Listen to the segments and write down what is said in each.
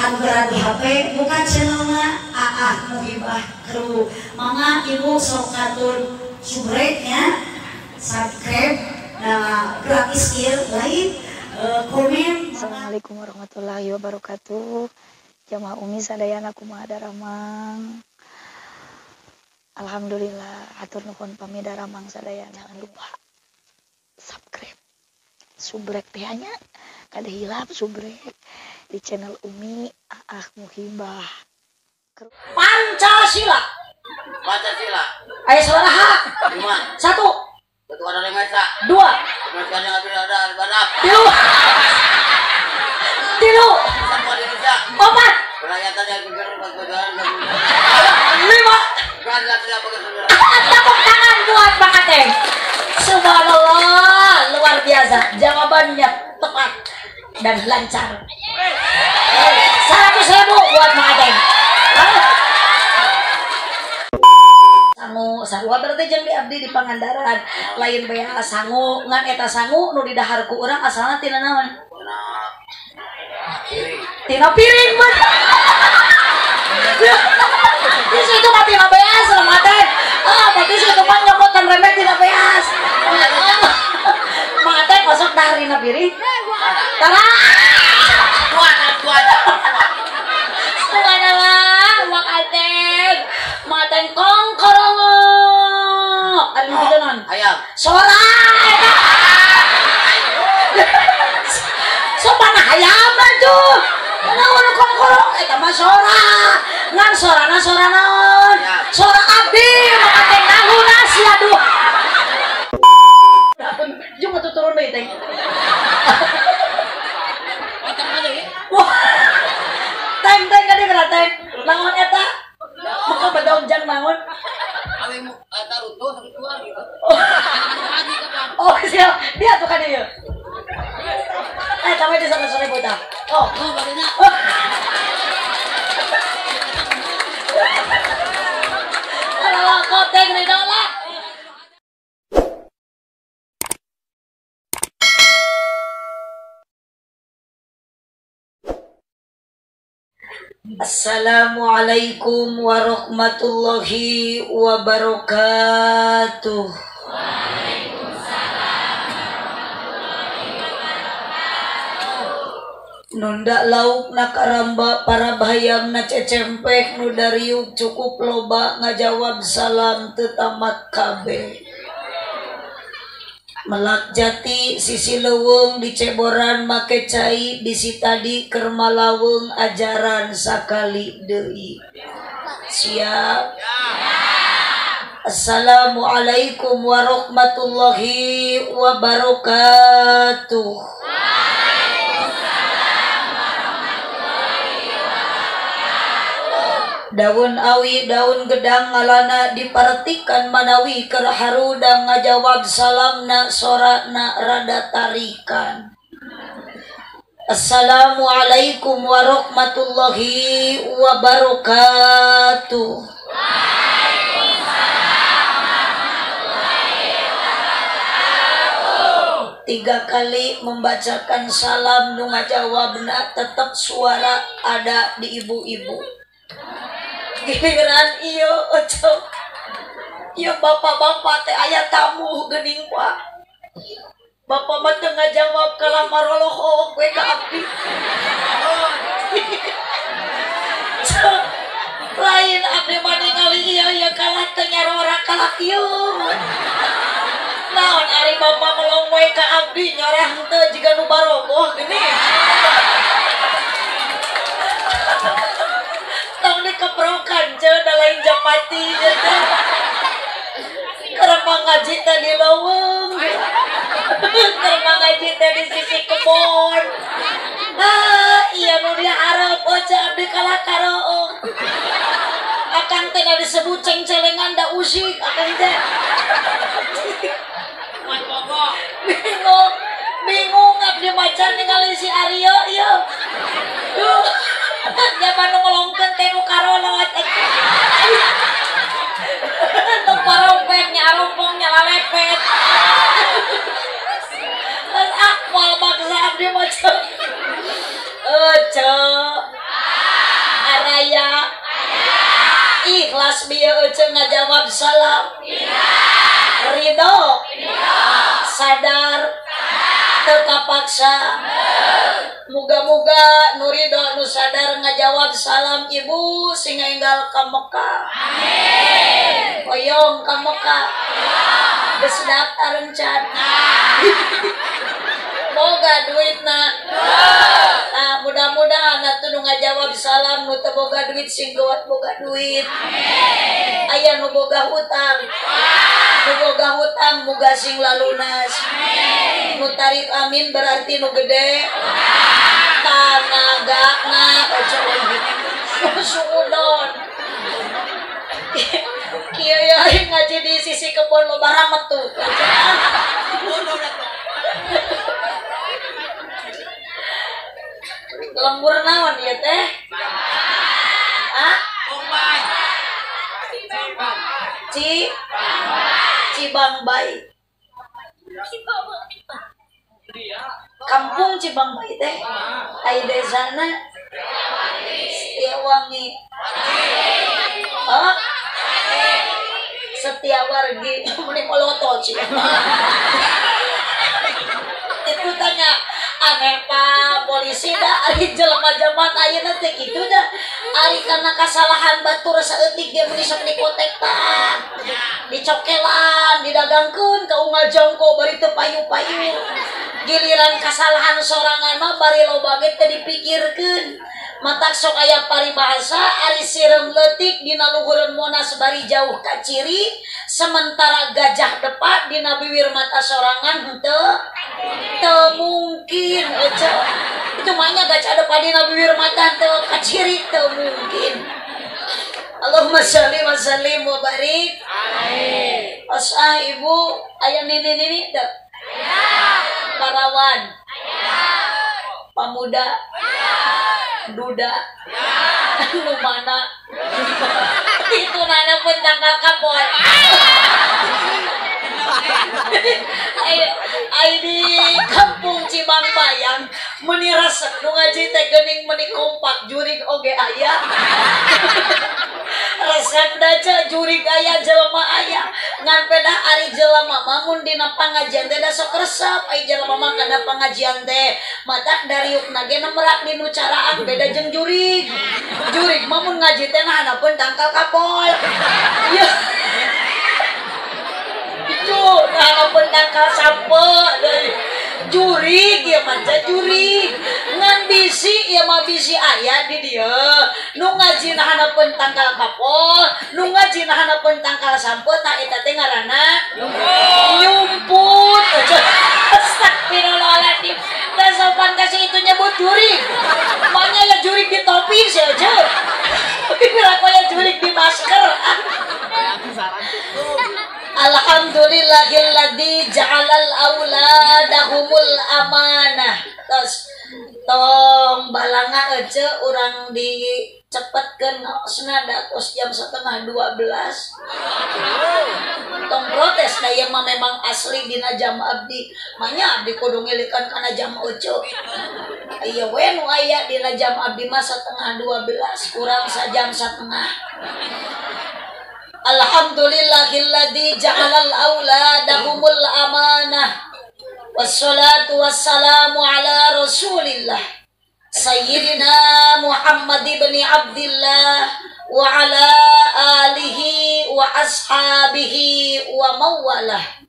Anu berarti HP bukan channelna Aah Muhibah Kru. Mangga ibu sok katur subreknya, subscribe, nah, gratis ieu like, komen. Assalamualaikum warahmatullahi wabarakatuh. Jamaah Umi sadayana kumaha daramang. Alhamdulillah hatur nuhun pami daramang sadayana. Jangan lupa subscribe, subrek teh nya, kada hilap subrek di channel Umi Aah Muhibah. Pancasila. Pancasila. Ayo suara 5. 1. Ketua dari Mesa. 2. 3. 3. 4. 5. Tepuk tangan buat Bang Ateng. Subhanallah, luar biasa. Jawabannya tepat dan lancar. 100.000 buat Bang Ateng. Sangu sarua berarti jeung di abdi di Pangandaran. Lain bea sangu ngan eta sangu nu didahar ku urang asalna tina naon? Tina piring mah. Di situ mah tina beas lah Ateng. Ah, berarti situ mah nyokotan remeh tina beas. Mang Ateng osok dahar dina piring. Tara. Subhanallah, Mang Ateng. Mang Ateng kongkorongo. Ari nu kitu naon? Ayam. Sora eta. Sopana hayam atuh. Naon kongkorong eta mah sora. Ngan sorana sora naon? Sora abdi Mang Ateng nahuna sia aduh. Jung atuh turun deui teh. Wah. Teng teng kade geura teng. Naon eta? Maka badaun jang naon? Awi eta runtuh sakitu gitu. Oh, siap. Dia tuh kan ieu. Sampai di sana sore buta. Oh, badena. Alah, koteng ridho lah. Assalamualaikum warahmatullahi wabarakatuh. Waalaikumsalam warahmatullahi wabarakatuh. Nunda lauk na karamba para bayam na cecempeh nu dariuk cukup loba ngajawab salam tetamat kabeh. Melak jati sisi leuweung diceboran make cai bisi tadi keur malaweng ajaran sakali deui. Siap. Assalamualaikum warahmatullahi wabarakatuh. Waalaikumsalam warahmatullahi wabarakatuh. Daun awi daun gedang ngalana dipartikan manawi keur harudang ngajawab salamna sorana rada tarikan. Assalamualaikum warahmatullahi wabarakatuh. Waalaikumsalam warahmatullahi wabarakatuh. 3 kali membacakan salam nu ngajawabna tetap suara ada di ibu-ibu. Giliran iyo ocok. Iyo bapak-bapak teh aya tamu geuning pak. Bapak mah teu ngajawab kalah marolohok we ka abdi. Lain abdi mah ningali ieu ieu kalah teu nyarora kalah kieu. Naon ari bapak melong we ka abdi nyorah henteu jiga nu barogoh geuning. Tong dikeprokan ce da lain japati gitu. Keur ngaji teh di leuweung. Keur ngaji teh di sisi kebon. Ah, iya nu diharep oce abdi kalah karoong. Akang teh disebut cengcelengan da usik akang teh. Bingung, bingung abdi macan ningali si Aryo ieu. Duh. Zaman nu melongkeun teh nu karolot. Nu parompet nya arompong nya lalepet. Ah, moal maksa abdi mah. Ceu. teu ngajawab salam? Ridho. Sadar. Teu kapaksa. Muga-muga nu ridho nu sadar ngajawab salam ibu sing enggal ka Mekah. Amin. Hoyong ka Mekah. Geus daftar encan. Boga duitna. Nah, mudah-mudahan atuh nu ngajawab salam nu teu boga duit sing geuwat boga duit. Amin. Aya nu boga hutang. Nu boga hutang muga sing lalunas. Amin. Nu tarik amin berarti nu gede. Tanagana ojo suudon. Kieu ya ngaji di sisi kebon loba ramet tuh. Lembur naon ieu teh? Hah? Cibangbai. Kampung Cibangbai teh. Ai desana Setiawangi. Oh? Setiawargi meni molotot sih. Itu tanya aneh pak polisi dah ari jelema jaman ayeuna teh kitu dah ari kana kasalahan batur saeutik ge meuni sok dikotektan dicokelan didagangkeun ka unggal jongko bari teu payu-payu giliran kasalahan sorangan mah bari loba ge teu dipikirkeun matak sok aya paribahasa ari sireum leutik dina luhureun Monas bari jauh ka ciri sementara gajah depak dina biwir mata sorangan henteu teu mungkin ece itu mahnya gajah depak dina biwir mata teu ka ciri teu mungkin. Allahumma sholli wa sallim wa barik alaihi. Osah ibu aya nini-nini teu? Parawan, pamuda, duda, nu mana? Itu nana pun tanggal kapol. Ai di kampung Cibangbayang meuni resep nu ngaji teh geuning meuni kompak jurig oge aya. Resep da jurig aya jelema aya ngan pedah ari jelema mah mun dina pangajian teh da sok resep ai jelema mah kana pangajian teh matak dariukna ge merak dinu caraan beda jeung jurig. Jurig mah mun ngaji teh nahanapun tangkal kapol. Ieu itu nahanapun tangkal sampe deui. Jurig ieu mah jurig ngan bisi ieu mah bisi aya di dieu nu ngaji nahanapun tangkal kapol nu ngaji nahanapun tangkal sampe tah eta teh ngaranna nyumput. Astagfirullahaladzim teh sopan kasih itu nyebut jurig maknya ya jurig di topi sih aja piraku ya jurig di masker. Alhamdulillahilladzi ja'alal auladahumul amanah. Terus tong balanga ece urang dicepetkeun ngaosna da tos jam 11:30. Tong protes da ieu mah memang asli dina jam abdi. Manya abdi kudu ngilikan kana jam ece. Ieu we nu aya dina jam abdi mah 11:30 kurang sajam setengah. Alhamdulillahilladzi ja'alal auladahumul amanah. Wassalatu wassalamu ala Rasulillah Sayyidina Muhammad ibn Abdillah wa ala alihi wa ashabihi wa mawalah.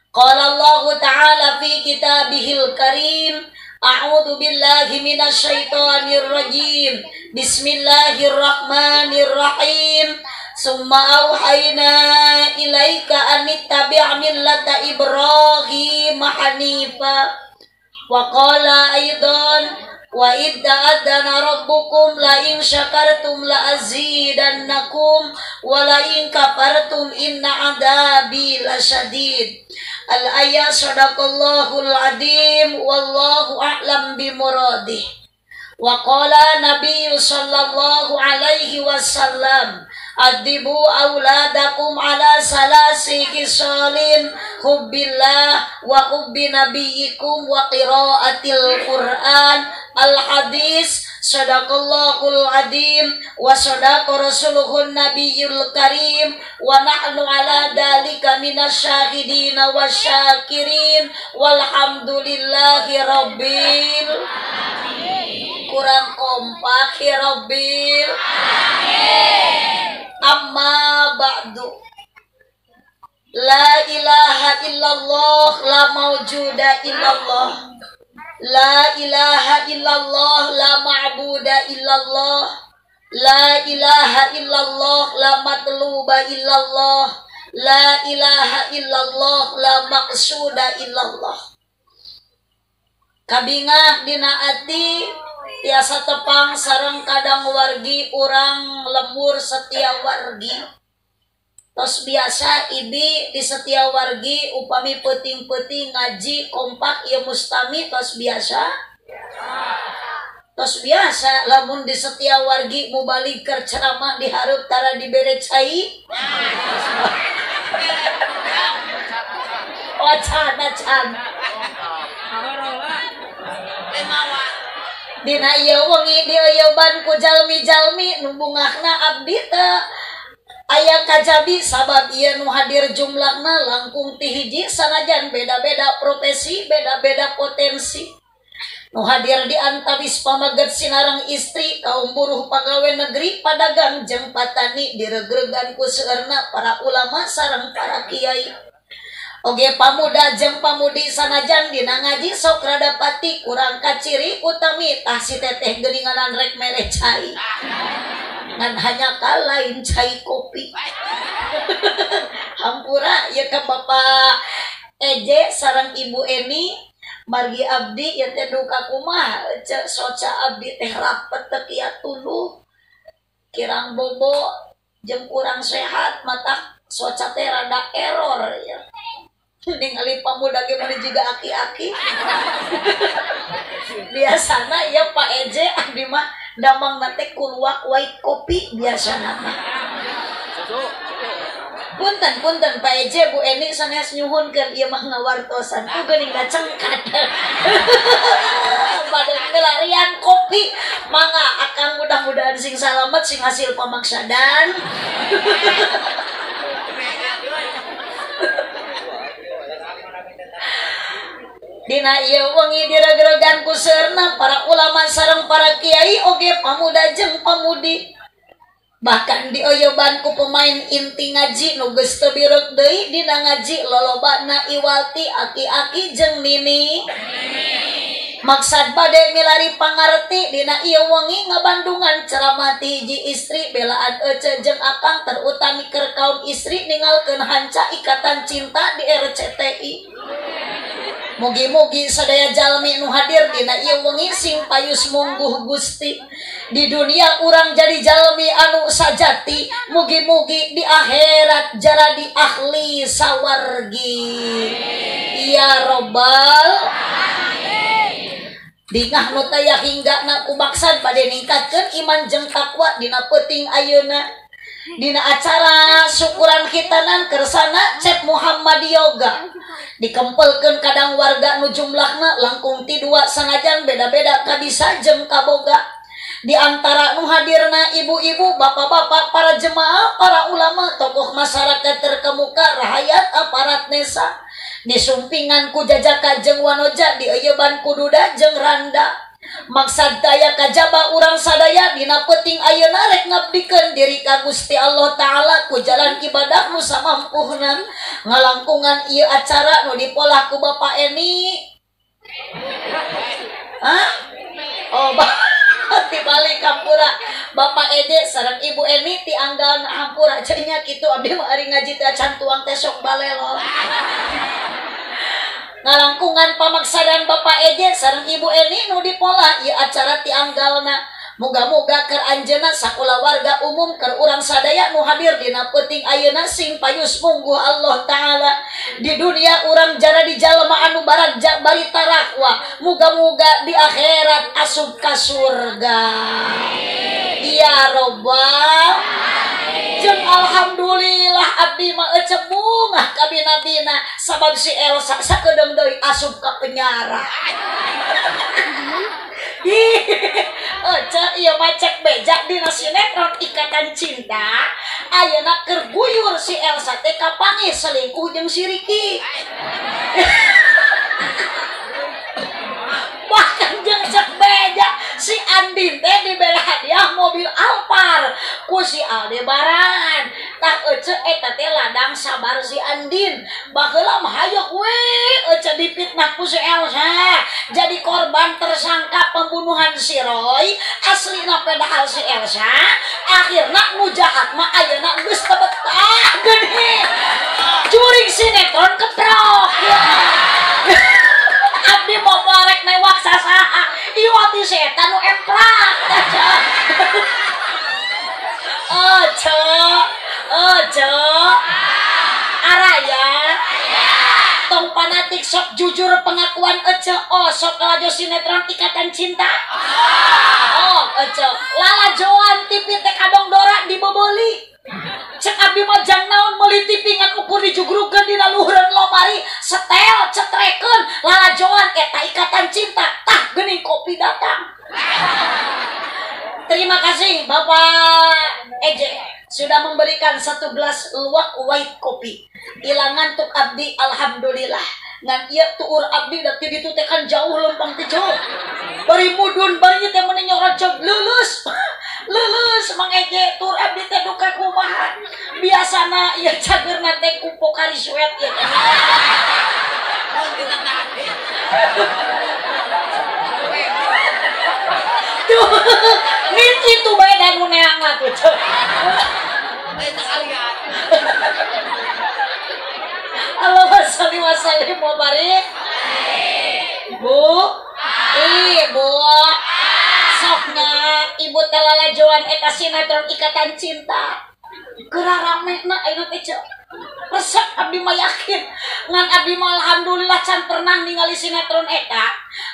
Qala Allah ta'ala fi kitabihil karim, a'udzu billahi minasyaitonir rajim. Bismillahirrahmanirrahim. Summa auhayna ilaika an ittabi' millata Ibrahim hanifa. Wa qala aidan wa idh ta'adzana rabbukum la in syakartum la azidannakum wa la in kafartum inna adzabi lasyadid. Al-ayat sadaqallahul azim wallahu a'lam bimuradih. Wa qala nabiyyu sallallahu alaihi wasallam adibu auladakum ala salasi kisalin hubbillah wa hubbi nabiyyikum wa qiraatil Qur'an. Al hadis Sadaqallahul azim wa sadaqa rasuluhun nabiyul karim wa nahnu ala dalika minasyahidin wasyakirin walhamdulillahi rabbil alamin. Kurang kompak ya rabbil alamin. Amma ba'du. La ilaha illallah la maujuda illallah. La ilaha illallah la ma'buda illallah. La ilaha illallah la matluba illallah. La ilaha illallah la maqsuda illallah. Kabingah dina ati tiasa tepang sareng kadang wargi urang lemur setia wargi. Tos biasa ibi di setia wargi upami peuting-peuting ngaji kompak ieu mustami tos biasa. Tos biasa lamun di setia wargi mubalig keur ceramah dihareup tara dibere cai. Wacana can. Dina ieu wengi dieuyeban ku jalmi-jalmi nu bungahna abdi teh aya kajabi sabab ieu nu hadir jumlahna langkung ti hiji sanajan beda-beda profesi, beda-beda potensi. Nu hadir di antawis pamaget sinareng istri, kaum buruh pagawe negeri, padagang jeung patani diregregan ku seueurna para ulama sareng para kiai. Oge pamuda jeung pamudi sanajan dina ngaji sok rada pati kurang kaciri utami tah si teteh geuninganan rek mere cai. Ngan hanya kalain cai kopi. Hampura ya ke Bapak Eje sareng Ibu Eni margi abdi ya teh duka kumaha soca abdi teh rapet teu kiat tuluh kirang bobo jeung kurang sehat matak soca teh rada error ya. Ningali pamuda ge mah juga aki-aki. Biasana ya Pak Eje abdi mah damang nate kuluak white kopi biasana mah. Punten punten Pak Eje Bu Eni sanes nyuhunkeun ieu mah ngawartosan ku geuning ngacengkat. Bade ngelarian kopi mangga akang mudah-mudahan sing salamet sing hasil pamaksadan. Dina ieu wengi diregregan ku seueurna para ulama sareng para kiai oge pamuda jeung pamudi. Bahkan dioyoban ku pemain inti ngaji nu geus teu bireuk deui dina ngaji lolobana iwalti aki-aki jeung nini. Maksad bade milari pangarti dina ieu wengi ngabandungan ceramah ti hiji istri belaan ece jeung akang terutami keur kaum istri ninggalkeun hanca ikatan cinta di RCTI. Mugi-mugi sadaya jalmi nu hadir dina ieu wengi sing payus mungguh Gusti. Di dunia urang jadi jalmi anu sajati, mugi-mugi di akhirat jaradi ahli sawargi. Ya robbal alamin. Dingah nu taya hingga na ku maksad bade ningkatkeun iman jeung takwa dina peuting ayeuna. Dina acara syukuran khitanan kersana Cep Muhammad Yoga dikempelkeun kadang warga nu jumlahna langkung ti dua sanajan beda-beda kabisa jeung kaboga. Di antara nu hadirna ibu-ibu, bapak-bapak, para jemaah, para ulama, tokoh masyarakat terkemuka, rahayat aparat nesa. Disumpingan ku jajaka jeung wanoja, dieuyeban ku duda jeung randa. Maksad daya kajaba urang sadaya dina peuting ayeuna rek ngabdikeun diri ka Gusti Allah Ta'ala ku jalan ibadah nu samampuhna. Ngalangkungan ieu acara nu dipolah ku Bapak Eni. Hah? Oh, ti balik hampura Bapak Ede sareng Ibu Eni ti anggalna hampura cenah kitu abdi mah ari ngaji teh acan tuang teh sok balelol. Ngalangkungan pamaksadan Bapak Eje sareng Ibu Eni nu dipolah ieu acara ti anggalna. Muga-muga keur anjeunna sakulawarga umum keur urang sadaya nu hadir dina peuting ayeuna sing payus mungguh Allah Ta'ala. Di dunia urang jaradi jalma anu baragja bari tarakwa, muga-muga di akhirat asup ka surga. Ya robbal alamin. Jeung alhamdulillah abdi mah ecep bungah kabina-bina sabab si Elsa sakedeung deui asup ka penjara. Ih, Ece ieu mah cek beja dina sinetron Ikatan Cinta ayeuna keur guyur si Elsa teh kapanggih selingkuh jeung si Ricky. Bahkan jeung cek beja si Andin teh dibere hadiah mobil Alphard ku si Aldebaran. Tah Ece eta teh ladang sabar si Andin. Baheula mah hayok we Ece dipitnah ku si Elsa jadi korban tersangka pembunuhan si Roy. Aslina padahal si Elsa akhirna nu jahat mah ayeuna geus teu betah geuning. Juring sinetron keprok. Abdi mau rek newak sasaha iwati setan nu emprak. Ece, Ece, araya, tong fanatik sok jujur pengakuan Ece. Oh sok lalajo sinetron Ikatan Cinta. Oh Ece, lalajoan TV teh kadong dora dibebeli. Cek abdi mah jang naon meuli TV ngan ukur dijugrukeun dina luhureun lomari setel cetrekeun lalajoan eta Ikatan Cinta. Tah geuning kopi datang. Terima kasih Bapak Eje sudah memberikan 1 gelas luwak white kopi. Ilangan tuk abdi alhamdulillah. Ngan ieu tuur abdi da ti ditu teh kan jauh lempang ti jauh. Bari mudun bari teh meuni nyorocog lulus. Lulus Mang Eje tuur abdi teh duka kumaha. Biasana ieu cageurna teh ku Pocari Sweat ieu. Tuh, nit itu bae da nu neang mah tuh. Allahumma sholli wa sallim wa barik. Bu, ibu, soknya ibu teh lalajoan eta sinetron Ikatan Cinta. Geura ramena ayeuna teh ceu. Resep abdi mah yakin. Ngan abdi mah alhamdulillah can pernah ningali sinetron eta.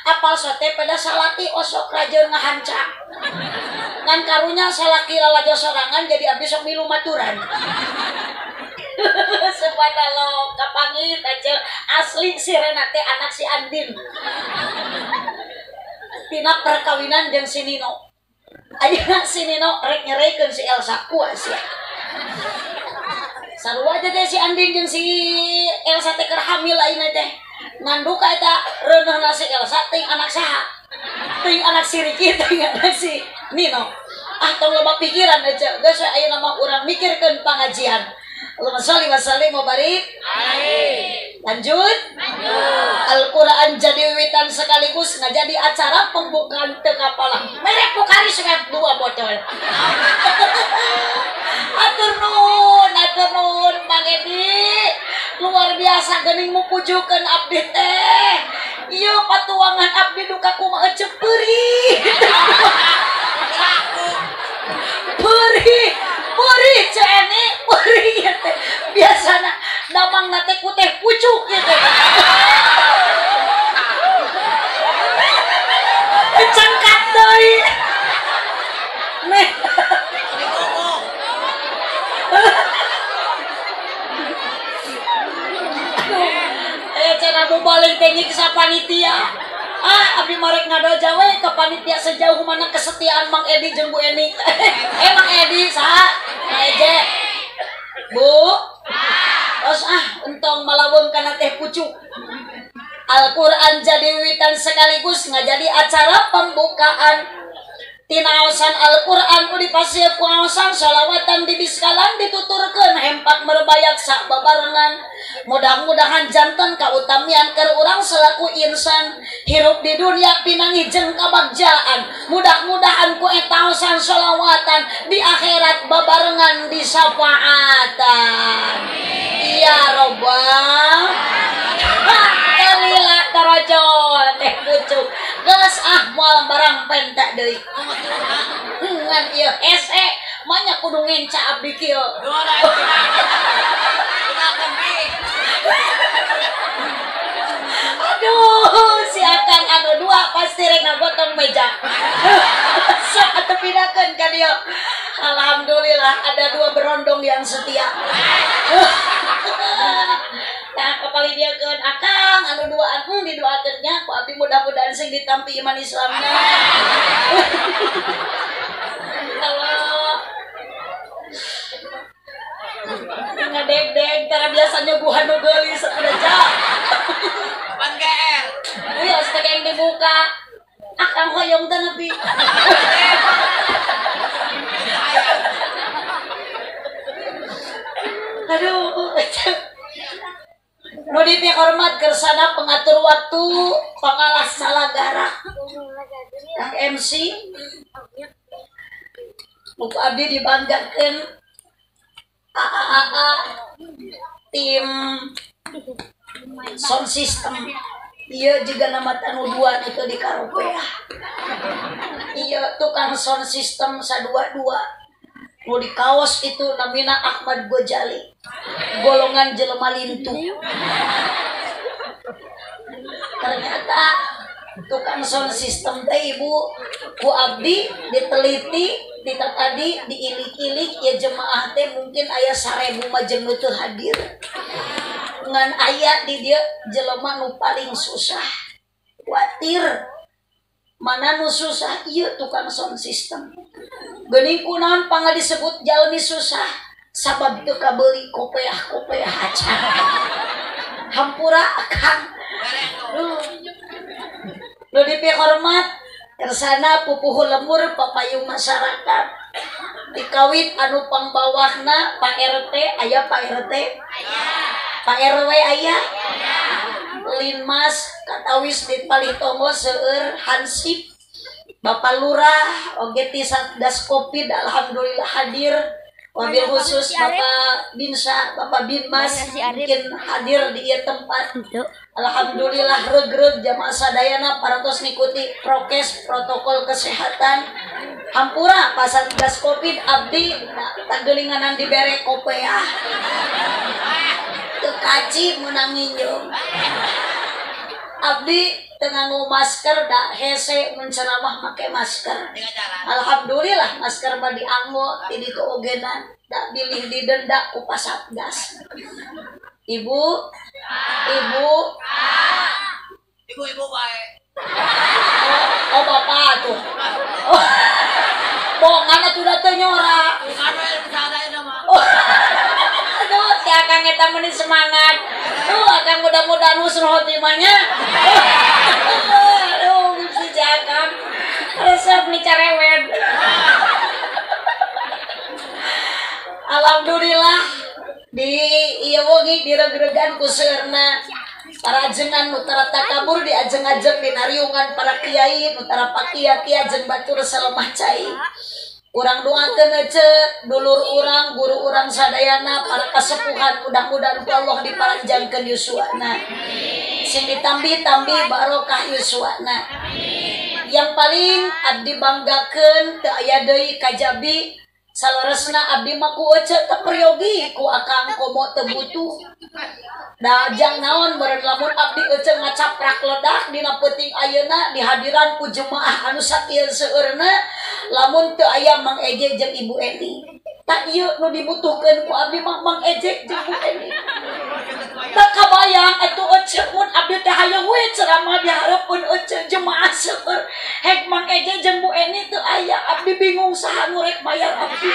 Apal sote pada salaki osok rajeun ngahanca. Ngan karunya salaki lalajo sorangan jadi abdi sok milu maturan. Subhanallah kapangit aja asli si Renate anak si Andin. Tina perkawinan jeung si Nino. Ayeuna si Nino rek nyereikeun si Elsa kuas ya. Sarua aja deh si Andin jeung si Elsa teh keur hamil ayeuna teh. Ngan duka eta reuneuhna si Elsa teuing anak saha? Teuing anak si Ricky, teuing anak si Nino. Ah tong loba pikiran aja. Geus we ayeuna mah urang mikirkeun pangajian. Allahumma sholli wa sallim wa barik. Lanjut. Al-Quran jadi wiwitan sekaligus ngajadi acara pembukaan teu kapalah. Merek Pocari Sweat 2 botol. Atur nuhun Mang Edi. Luar biasa geuning mupujukeun abdi teh. Ieu patuangan abdi duka kumaha ceu peurih. Peurih, peurih ceu Eni, peurih ieu teh. Biasana damangna teh ku teh pucuk ieu teh. Cengkat deui. Meh. Cenah balik teh nyiksa panitia. Ah, abdi marek ngadoja we ke panitia sejauh mana kesetiaan Mang Edi jeung Bu Eni. Mang Edi saha? Mang Eje. Bu. Terus ah, entong malaweng kana teh pucuk. Al-Quran jadi wiwitan sekaligus ngajadi acara pembukaan. Tinaosan Al-Quran ku dipasieun ku aosan sholawatan dibiskalan dituturkeun hempak merbayak sak babarengan. Mudah-mudahan janten kautamian keur urang selaku insan hirup di dunia pinangi jeung kabagjaan. Mudah-mudahan ku eta aosan sholawatan di akhirat babarengan disafaatan. Ya robbal Kalila tarojol teh pucuk. Geus ah moal barang pentak deui. Ngan ieu hese manya kudu ngenca abdi kieu. Aduh, si akang anu dua pasti rek ngagotong meja. Sok atuh pindahkeun ka dieu. Alhamdulillah ada dua berondong yang setia. Tah kapali diakeun akang anu duaan didoakeun nya ku abdi mudah-mudahan sing ditampi iman Islamna. Allah. Ngadeg-deg tara biasanya guha nu geulis ada cak. Pan GR. Wios teh yang dibuka. Akang hoyong teh nepi. Aduh. Nu dipihormat kersana pengatur waktu, pangalah salagara. Kang MC Muku abdi dibanggakeun AAAA tim sound system. Iya juga nama tanu dua itu di karopeah. Iya tukang sound system sadua-dua. Nu di kaos itu namina Ahmad Gojali. Golongan jelema lintu. Ternyata tukang sound system teh ibu ku abdi diteliti dita tadi diilik-ilik ya jemaah teh mungkin aya 1000 mah jeung nu teu hadir. Ngan aya di dieu jelema nu paling susah. Kuatir mana nu susah ieu tukang sound system. Geuning kunaon pangga disebut jalmi susah sabab teu kabeuli kopeah-kopeah acan. Hampura akang. Nu dipihormat kersana pupuhu lemur papayung masyarakat dikawit anu pangbawahna Pak RT aya Pak RT Pak RW aya Linmas katawis di Palitongo seueur hansip Bapak Lurah oge ti Satgas Covid alhamdulillah hadir wabil khusus Bapak Binsa Bapak Binmas mungkin hadir di ieu tempat. Alhamdulillah regreg jamaah sadayana parantos ngikuti prokes protokol kesehatan. Hampura Pak Satgas Covid abdi tageulinganan dibere kopeah. Teu kaci meunang nginjeum. Abdi teu nganggo masker da hese mun ceramah make masker. Alhamdulillah masker mah dianggo ti ditu ogena da bilih didenda ku Pak Satgas. Ibu, ibu, ibu-ibu bae. Oh, bapak tuh. Oh, bongan atuh da teu nyora. Bukan we sadayana mah. Aduh, si akang eta meuni semangat. Tuh, akang mudah-mudahan husnul khotimahnya. Aduh, si akang resep nih carewet. Alhamdulillah di ieu wengi diregeregan ku seueurna para ajengan nu tara takabur diajeng-ajeng dina riungan para kiai nu tara pakia-kia jeung batur salemah cai. Urang doakeun ece dulur urang guru urang sadayana para kasepuhan mudah-mudahan ku Allah diparanjangkeun yuswana. Sing ditambi-tambi barokah yuswana. Yang paling abdi banggakeun teu aya deui kajabi saleresna abdi mah ku ece teu peryogi ku akang komo teu butuh. Da jang naon meureun lamun abdi ece ngacaprak ledak dina peuting ayeuna dihadiran ku jemaah anu sakieu seueurna lamun teu aya Mang Eje jeung Ibu Eni. Tak ieu nu dibutuhkeun ku abdi mah Mang Eje jeung Bu Eni. Tak kabayang atuh ece mun abdi teh hayang we ceramah di hareupeun ece jemaah seueur hek Mang Eje jeung Bu Eni teu aya abdi bingung saha nu rek bayar abdi.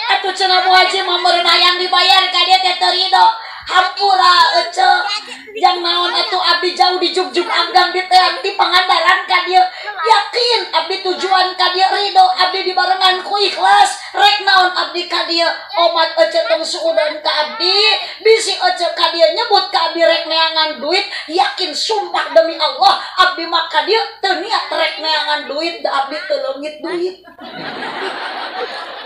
Atuh cenah Bu Haji mah meureun hayang dibayar ka dieu teh teu rido. Hampura ece jang naon atuh abdi jauh di jugjug anggang di teang di Pangandaran ka dieu. Yakin abdi tujuan ka dieu rido abdi dibarengan ku ikhlas rek naon abdi ka dieu omat ece tong suudan ka abdi bisi ece ka dieu nyebut ka abdi rek neangan duit yakin sumpah demi Allah abdi mah ka dieu teu niat rek neangan duit da abdi teu leungit duit.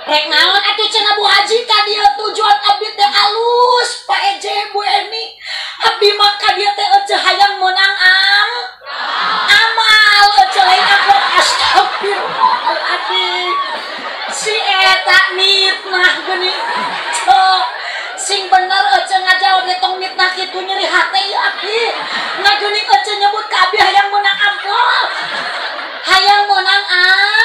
Rek naon atuh cenah Bu Haji ka dieu tujuan abdi teh alus Pak Eje Bu Eni abdi mah ka dieu teh ece hayang meunang amal ece lain aku astagfirullahaladzim si eta mitnah geuning cok sing bener ece ngajawab ge tong mitnah kitu nyeri hate ieu abdi ngageuning ece nyebut ka abdi hayang meunang amplop hayang meunang amal.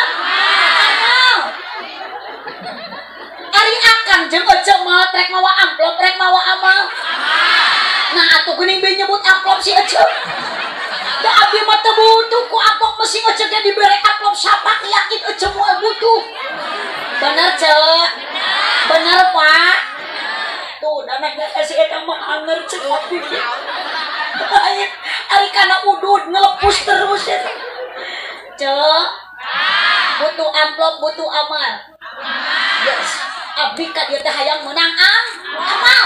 Ari akang jeung ece mah rek mawa amplop rek mawa amal. ngerebut amplop si Ece. Da abdi mah teu butuh ku amplop mesti Ece ge dibere amplop sapak yakin Ece moal butuh. Bener Cek? Bener Pak? Tuh da nek si eta mah anger cek abdi. Ari kana udud ngelepus terus ya. Cek? Butuh amplop, butuh amal. Yes. Abdi ka dieu teh hayang meunang amal.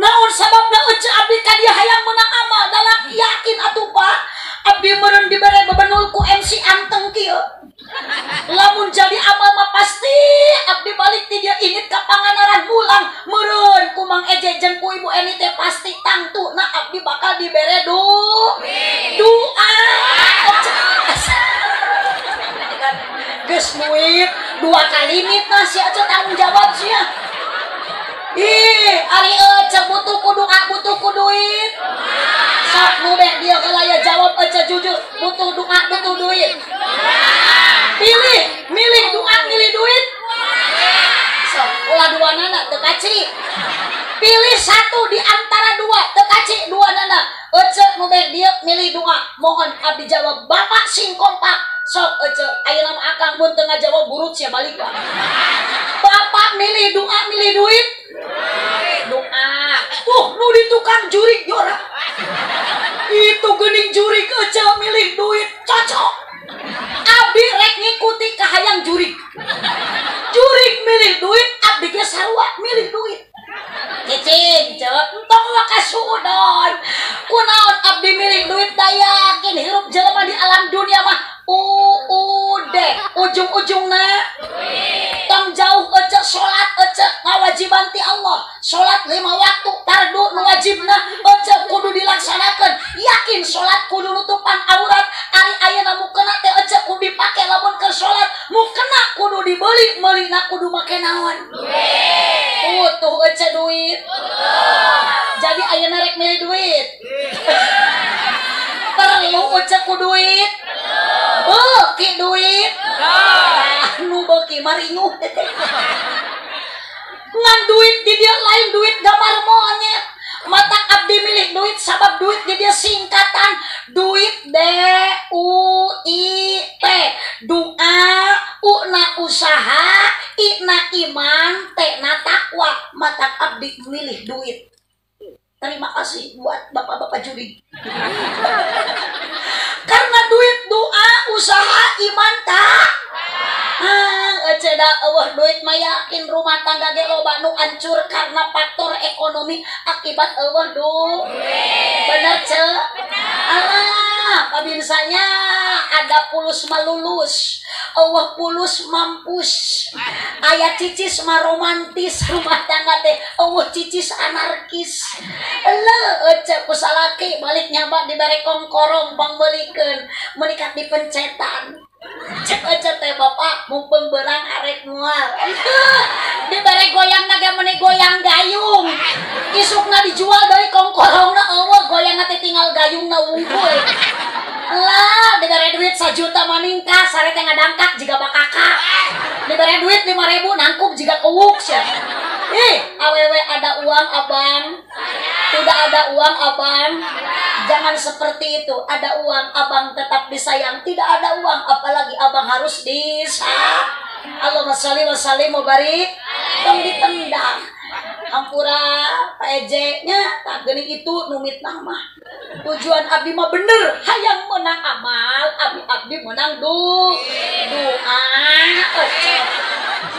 Naon sababna Ece abdi ka dieu hayang meunang amal? Dalam yakin atuh Pak, abdi meureun dibere bebenul ku MC anteng kieu. Lamun jadi amal mah pasti abdi balik ti dieu inget ka Pangandaran mulang meureun ku Mang Eje jeung ku Ibu Eni teh pasti tangtuna abdi bakal dibere doa. Geus duit dua kali mitnah si Ece tanggung jawab sia. Ih, ari Ece butuh ku doa, butuh ku duit. Sok nu beh dia kalaya jawab Ece jujur, butuh doa, butuh duit. Pilih, milih doa, milih duit. Sok ulah dua nana teu kaci. Pilih satu di antara dua, teu kaci dua nana. Ece nu beh dia milih doa, mohon abdi jawab bapak sing kompak. Sok Ece, ayeuna mah akang mun teu ngajawab burut sia balik lah. Bapak milih doa, milih duit. Doa. Tuh nu di tukang jurik jora. Itu geuning jurik Ece milih duit, cocok. Abdi rek ngikuti kahayang jurik. Jurik milih duit, abdi ge sarua milih duit. Cicing, cek, entong waka suudon. Kunaon abdi milih duit da yakin hirup jelema di alam dunia mah UUD, ujung-ujungna tong jauh Ece salat Ece ngawajiban ti Allah. Salat 5 waktu fardu nu wajibna Ece kudu dilaksanakeun. Yakin salat kudu nutupan aurat. Ari ayeuna mukena teh Ece kudu dipake lamun keur salat, mukena kudu dibeli, meulina kudu make naon? Duit. Butuh Ece duit. Jadi ayeuna rek milih duit. Perlu Ece ku duit. Beuki duit. Nu beuki maringuh. Ngan duit di dia lain duit gambar monyet. Mata abdi milih duit sabab duit di dia singkatan duit D U I T. Doa, U na usaha, I na iman, T na takwa. Mata abdi milih duit. Terima kasih buat bapak-bapak juri. Karena duit doa, usaha, iman tak. Ece da eueuh duit mah yakin rumah tangga ge loba nu hancur karena faktor ekonomi akibat eueuh duit. Bener ce? Ah, pabinsanya ada pulus malulus, eueuh pulus mampus. Aya cicis mah romantis rumah tangga teh, eueuh cicis anarkis. Eleuh Ece ku salaki balik nyaba dibere kongkorong pangbeulikeun, menikat dipencetan. Cek Ece teh bapak mumpung beurang arek moal. Dibere goyang na ge meuni goyang gayung. Isukna dijual deui kongkorongna eueuh goyangna teh tinggal gayungna wungkul. Lah dibere duit 1 juta maningkah sare teh ngadangkak jiga bakaka. Dibere duit 5.000 nangkup jiga kewuk sia. Ih, awewe ada uang abang. Tidak ada uang abang. Jangan seperti itu. Ada uang abang tetap disayang. Tidak ada uang apalagi abang harus disayang. Allahumma sholli wa sallim wa barik. Tong ditendang. Hampura Pak Eje nya tak geuning itu nu mitnah mah. Tujuan abdi mah bener, hayang menang amal, abdi menang doa.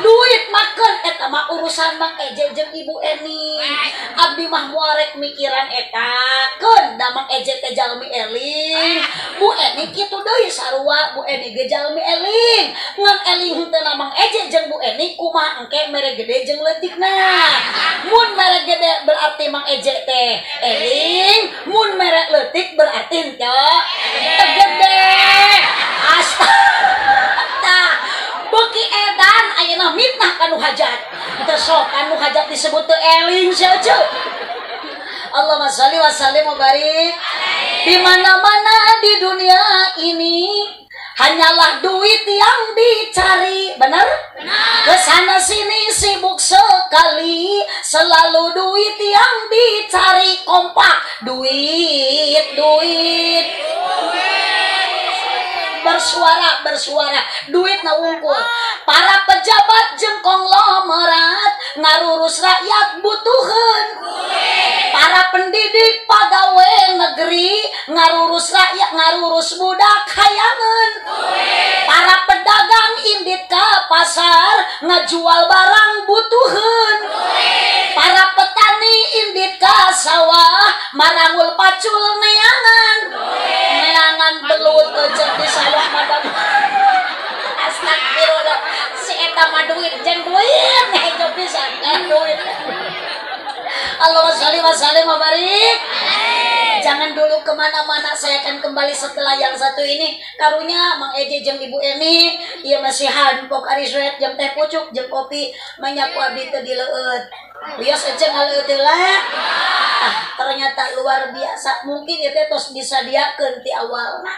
Duit makan eta mah urusan Mang Eje jeung Ibu Eni. Abdi mah moal rek mikiran eta keun da Mang Eje teh jalmi eling. Bu Eni kitu deui sarua, Bu Eni ge jalmi eling. Ngan eling henteu na Mang Eje jeung Bu Eni kumaha engke mere gede jeung leutikna. Mun mere gede berarti Mang Eje teh eling, mun mere leutik berarti henteu gede. Astaga. Beuki edan ayeuna mitnah kanu hajat. Teu sok kanu hajat disebut teu eling sia euceu. Allahumma sholli wa sallim wa barik. Di mana-mana di dunia ini Hanyalah duit yang dicari, benar? Kesana sini sibuk sekali, selalu duit yang dicari, kompak duit, duit, bersuara, bersuara, duit na wungkul. Para pejabat jeung konglomerat ngarurus rakyat butuheun. Para pendidik pegawai negeri ngarurus rakyat, ngarurus budak hayangeun. Para pedagang indit ka pasar ngajual barang butuheun. Para petani indit ka sawah marangul pacul neangan. Neangan belut euceuk di sawah madam. Astagfirullah, si eta mah duit jeung duit hejo pisan kan duit. Allahumma sholli wa sallim wa barik. Jangan dulu kemana-mana, saya akan kembali setelah yang satu ini. Karunya Mang Eje jeung Ibu Eni, ieu masihan Pocari Sweat jeung teh pucuk jeung kopi, manyaku abdi teu dileueut. Wios ece ngaleueut heula. Ah, ternyata luar biasa. Mungkin ieu teh tos disadiakeun ti awalna.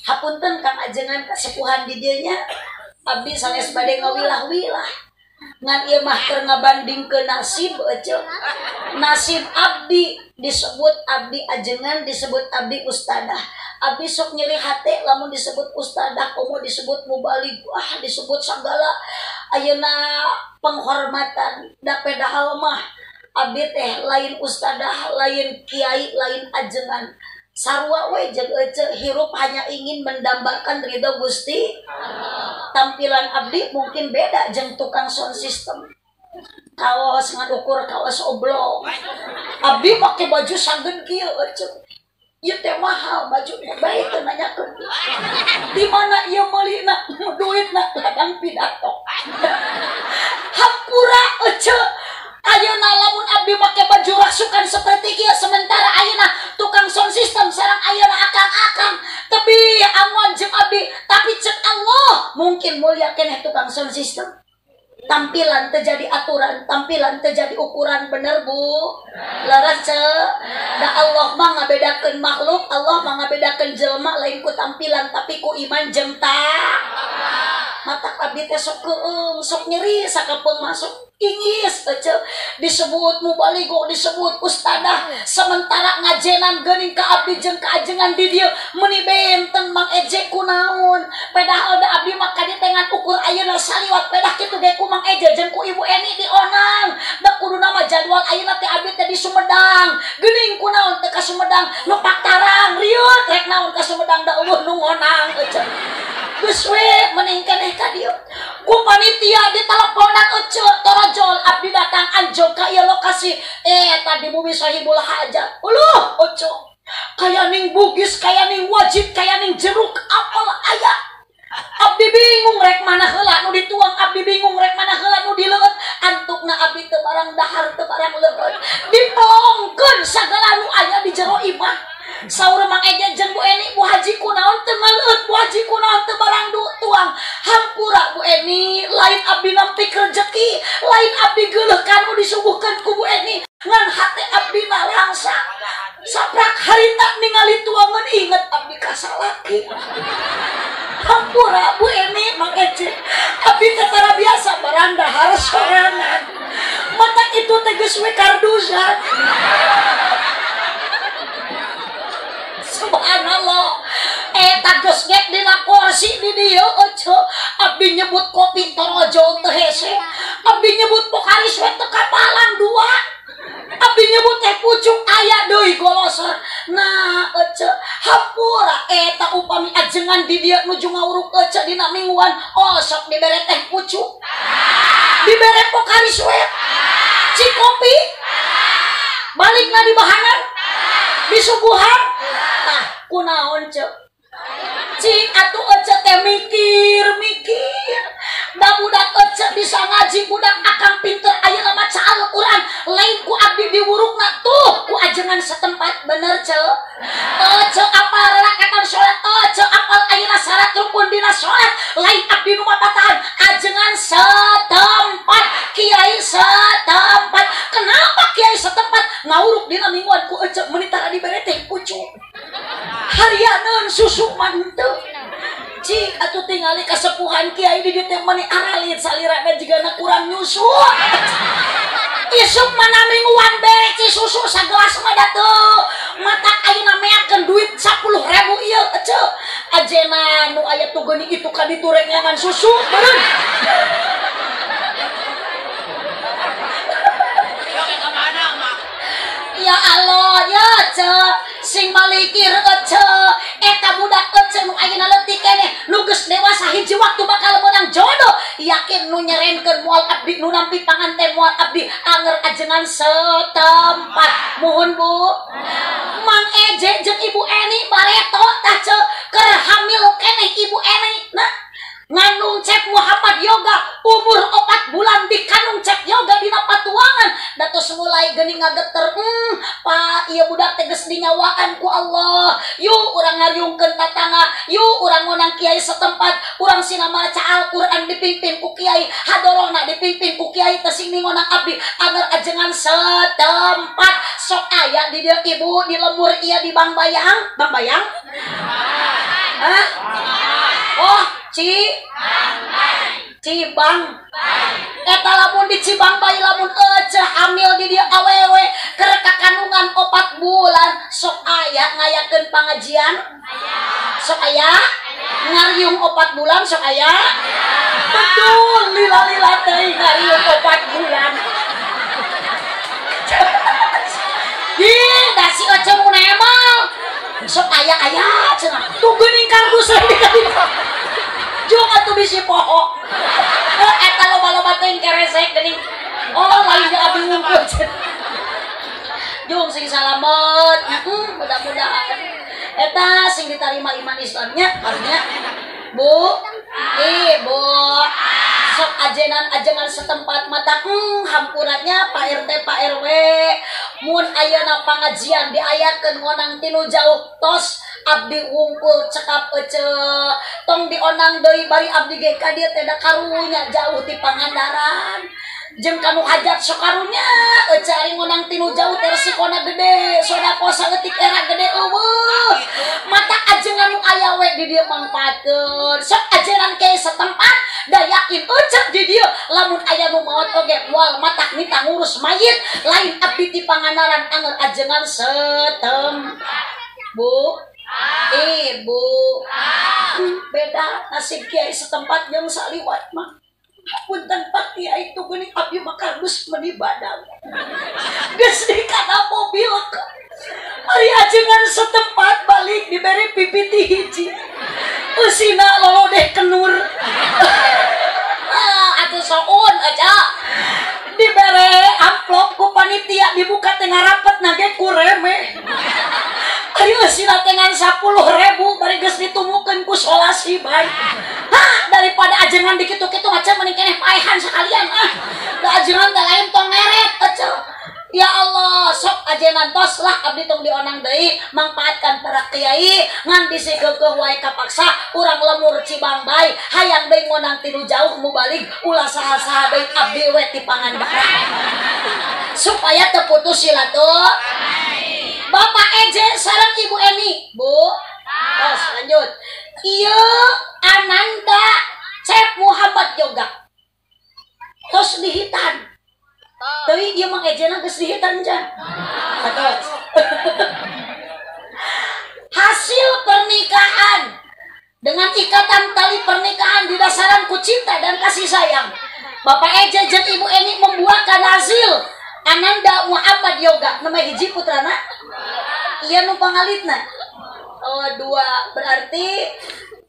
Hapunten Kang Ajengan kasepuhan di dieu nya. Abdi sanes bade ngawilah-wilah. Ngan ieu mah keur ngabandingkeun nasib ece. Nasib abdi disebut abdi ajengan, disebut abdi ustadah. Abdi sok nyeri hate lamun disebut ustadah, komo disebut mubalig, wah disebut sagala ayeuna penghormatan. Da padahal mah abdi teh lain ustadah, lain kiai, lain ajengan. Sarua we jeung ece hirup hanya ingin mendambakan ridho Gusti. Tampilan abdi mungkin beda jeung tukang sound system. Kaos ngan ukur kaos oblong. Abdi make baju sageun kieu ece. Ieu teh mahal bajuna, bae teu nanyakeun. Di mana ieu meulina duitna ladang pidato. Hampura ece. Ayeuna lamun abdi make baju rasukan seperti kieu, sementara ayeuna tukang sound system sareng ayeuna akang-akang tapi angon jeung abdi, tapi cek Allah mungkin mulia keneh tukang sound system. Tampilan terjadi aturan, tampilan terjadi ukuran, bener Bu? Leres ce? Da Allah mah ngabedakeun makhluk, Allah mah ngabedakeun jelema lain ku tampilan tapi ku iman jeung matak abdi teh sok keueung, sok nyeri sakapeung masuk ingis ece disebut mubaligo, disebut ustadah, sementara ngajenan geuning ka abdi jeung kaajengan di dieu meuni benten Mang Eje kunaon. Padahal da abdi mah ka dieu teh ngan ukur ayeuna saliwat pedah kitu ge ku Mang Eje jeung ku Ibu Eni dionang. Da kuduna mah jadwal ayeuna teh abdi teh di Sumedang, geuning kunaon teh ka Sumedang nu paktarang riut rek naon ka Sumedang da eueuh nu ngonang ece. Geus we mending keneh ka dieu. Ku panitia diteleponan ece torojol abdi datang anjog ka ieu lokasi. Tadi bumi sahibul hajat. Uluh ece. Kaya ning bugis, kaya ning wajib, kaya ning jeruk apel aya. Abdi bingung rek mana heula nu dituang, abdi bingung rek mana heula nu dileueut. Antukna abdi teu barang dahar, teu barang leueut. Dipelongkeun sagala nu aya di jero imah. Saur Mang Eje jeung Bu Eni, Bu Haji kunaon teu ngaleueut, Bu Haji kunaon teu barang tuang. Hampura Bu Eni, lain abdi nampik rejeki, lain abdi geuleuh kanu disuguhkeun ku Bu Eni. Ngan hate abdi nalangsa. Saprak harita ningali tuangan inget abdi ka salaki. Hampura Bu Eni, Mang Eje, abdi teh tara biasa barang dahar sorangan. Matak itu teh geus we kardusan. Subhanallah, eta geus gek dina kursi di dieu ece. Abdi nyebut kopi torojol teu hese, abdi nyebut Pocari Sweat teu kapalan dua, abdi nyebut teh pucuk aya deui goloser. Nah ece, hampura eta upami ajengan di dieu nuju ngawuruk ece dina mingguan, oh sok dibere teh pucuk, dibere Pocari Sweat, cikopi, balikna di bahanan, disuguhan. Tah kunaon ce? Cing atuh ece teh mikir-mikir. Da budak ece bisa ngaji, budak akang pinter ayeuna maca Al-Qur'an, lain ku abdi diwurukna tuh ku ajengan setempat, bener ce? Ece apal rakaatan salat, ece apal ayeuna syarat rukun dina salat, lain abdi nu mapatahan, ajengan setempat, kiai setempat. Kenapa kiai setempat ngawuruk dina mingguan ku ece meuni tara dibere teh pucuk? Harianeun susu mah henteu. Cik atuh tingali kasepuhan kiai di dieu teh meuni aralit salirana jigana kurang nyusu. Isuk mana mingguan bere ci susu sagelas mah da teu. Matak ayeuna meakeun duit 10.000 ieu eceu. Ajena nu aya tuh geuning itu ka ditu rek ngangan susu beureun. Ya Allah ya ce sing malikir ece eta budak ece nu ayeuna leutik keneh nu geus dewasa hiji waktu bakal meunang jodoh yakin nu nyerenkeun moal abdi nu nampi panganten moal abdi anger ajengan setempat muhun Bu Mang Eje jeung Ibu Eni bareto tah ce keur hamil keneh Ibu Eni nah ngandung Cep Muhammad Yoga umur 4 bulan dikandung Cep Yoga dina patuangan datos mulai geuning ngageter pak ieu budak teh geus dinyawaan ku Allah yuk urang ngariungkeun tatangga yuk urang ngonang kiai setempat urang sina maca Al-Qur'an dipimpin ku kiai hadorona dipimpin ku kiai teh sing ngonang abdi anger ajengan setempat sok aya di dieu ibu di lemur ieu di Bangbayang Bangbayang hah oh Cibang eta lamun di Cibang bae lamun ece hamil di dieu awewe keur kakandungan 4 bulan sok aya ngayakeun pangajian sok aya ngariung 4 bulan sok aya betul lila-lila teuing ngariung 4 bulan ih da si ece mun emang sok aya-aya cenah tuh geuning kardus di jung atuh bisi poho eta loba-loba teuing keresek geuning oh lain abdi wungkul jung sing salamet mudah-mudahan eta sing ditarima iman Islamnya artinya Bu Ibu sok ajenan-ajengan setempat mata hampurannya Pak RT Pak RW mun ayeuna pangajian diayakeun ngonang tinu jauh tos abdi wungkul cekap ece tong dionang deui bari abdi ge ka dieu teh da karunya jauh ti Pangandaran jeung kanu hajat sok karunya ece ari ngonang tinu jauh teh resikona gede sodako saeutik era gede eueuh mata ajengan nu aya we di dieu mangpaatkeun sok ajengan ke setempat da yakin ece di dieu lamun aya nu maot oge moal matak mita ngurus mayit lain abdi ti Pangandaran anger ajengan setempat Bu Ibu beda nasib kiai setempat jeung saliwat mah punten Pak Kiai itu geuning abdi mah kardus meuni badag geus dikana mobil ari ajengan setempat balik dibere pipiti hiji eusina lolodeh kenur atuh soun aja dibere amplop ku panitia dibuka teh ngarapet nage ku remeh ari eusina teh ngan 10.000 bari geus ditumukeun ku solasi bae hah daripada ajengan dikitu-kitu macam mending keneh paehan sekalian ah da ajengan teh lain tong ngeret eceu ya Allah sok ajengan tos lah abdi tong dionang deui mangpaatkan para kiai ngan bisi keukeuh wae kapaksa urang lemur Cibang bae hayang deui ngonang tinu jauh mubalik ulah saha-saha deui abdi we ti Pangandaran supaya teu putus silaturahmi Bapak Eje sareng Ibu Eni Bu tos lanjut ieu Ananda Cep Muhammad Yoga tos dihitan tapi ieu Mang Ejena geus dihitan can tos hasil pernikahan dengan ikatan tali pernikahan didasaran ku cinta dan kasih sayang Bapak Eje jeung Ibu Eni membuahkan hasil Ananda Muhammad Yoga nama hiji putrana iya nu pangalitna oh dua berarti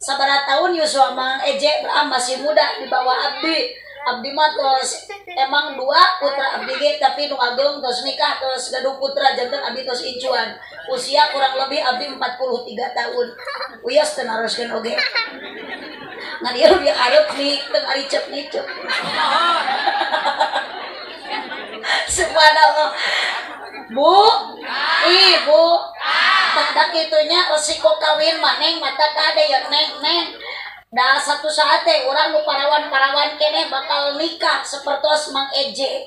sabaraha tahun Yusua Mang Eje masih muda di bawah abdi abdi mah tos emang dua putra abdi ge tapi nu ageng tos nikah tos gaduh putra janten abdi tos incuan usia kurang lebih abdi 43 tahun wios teu naroskeun oge ngan ieu dia areup nih teu aricep nicep subhanallah Bu Ibu tak kitunya resiko kawin mah neng mata kade ya neng neng dah satu saat teh urang nu parawan-parawan keneh bakal nikah sepertos Mang Eje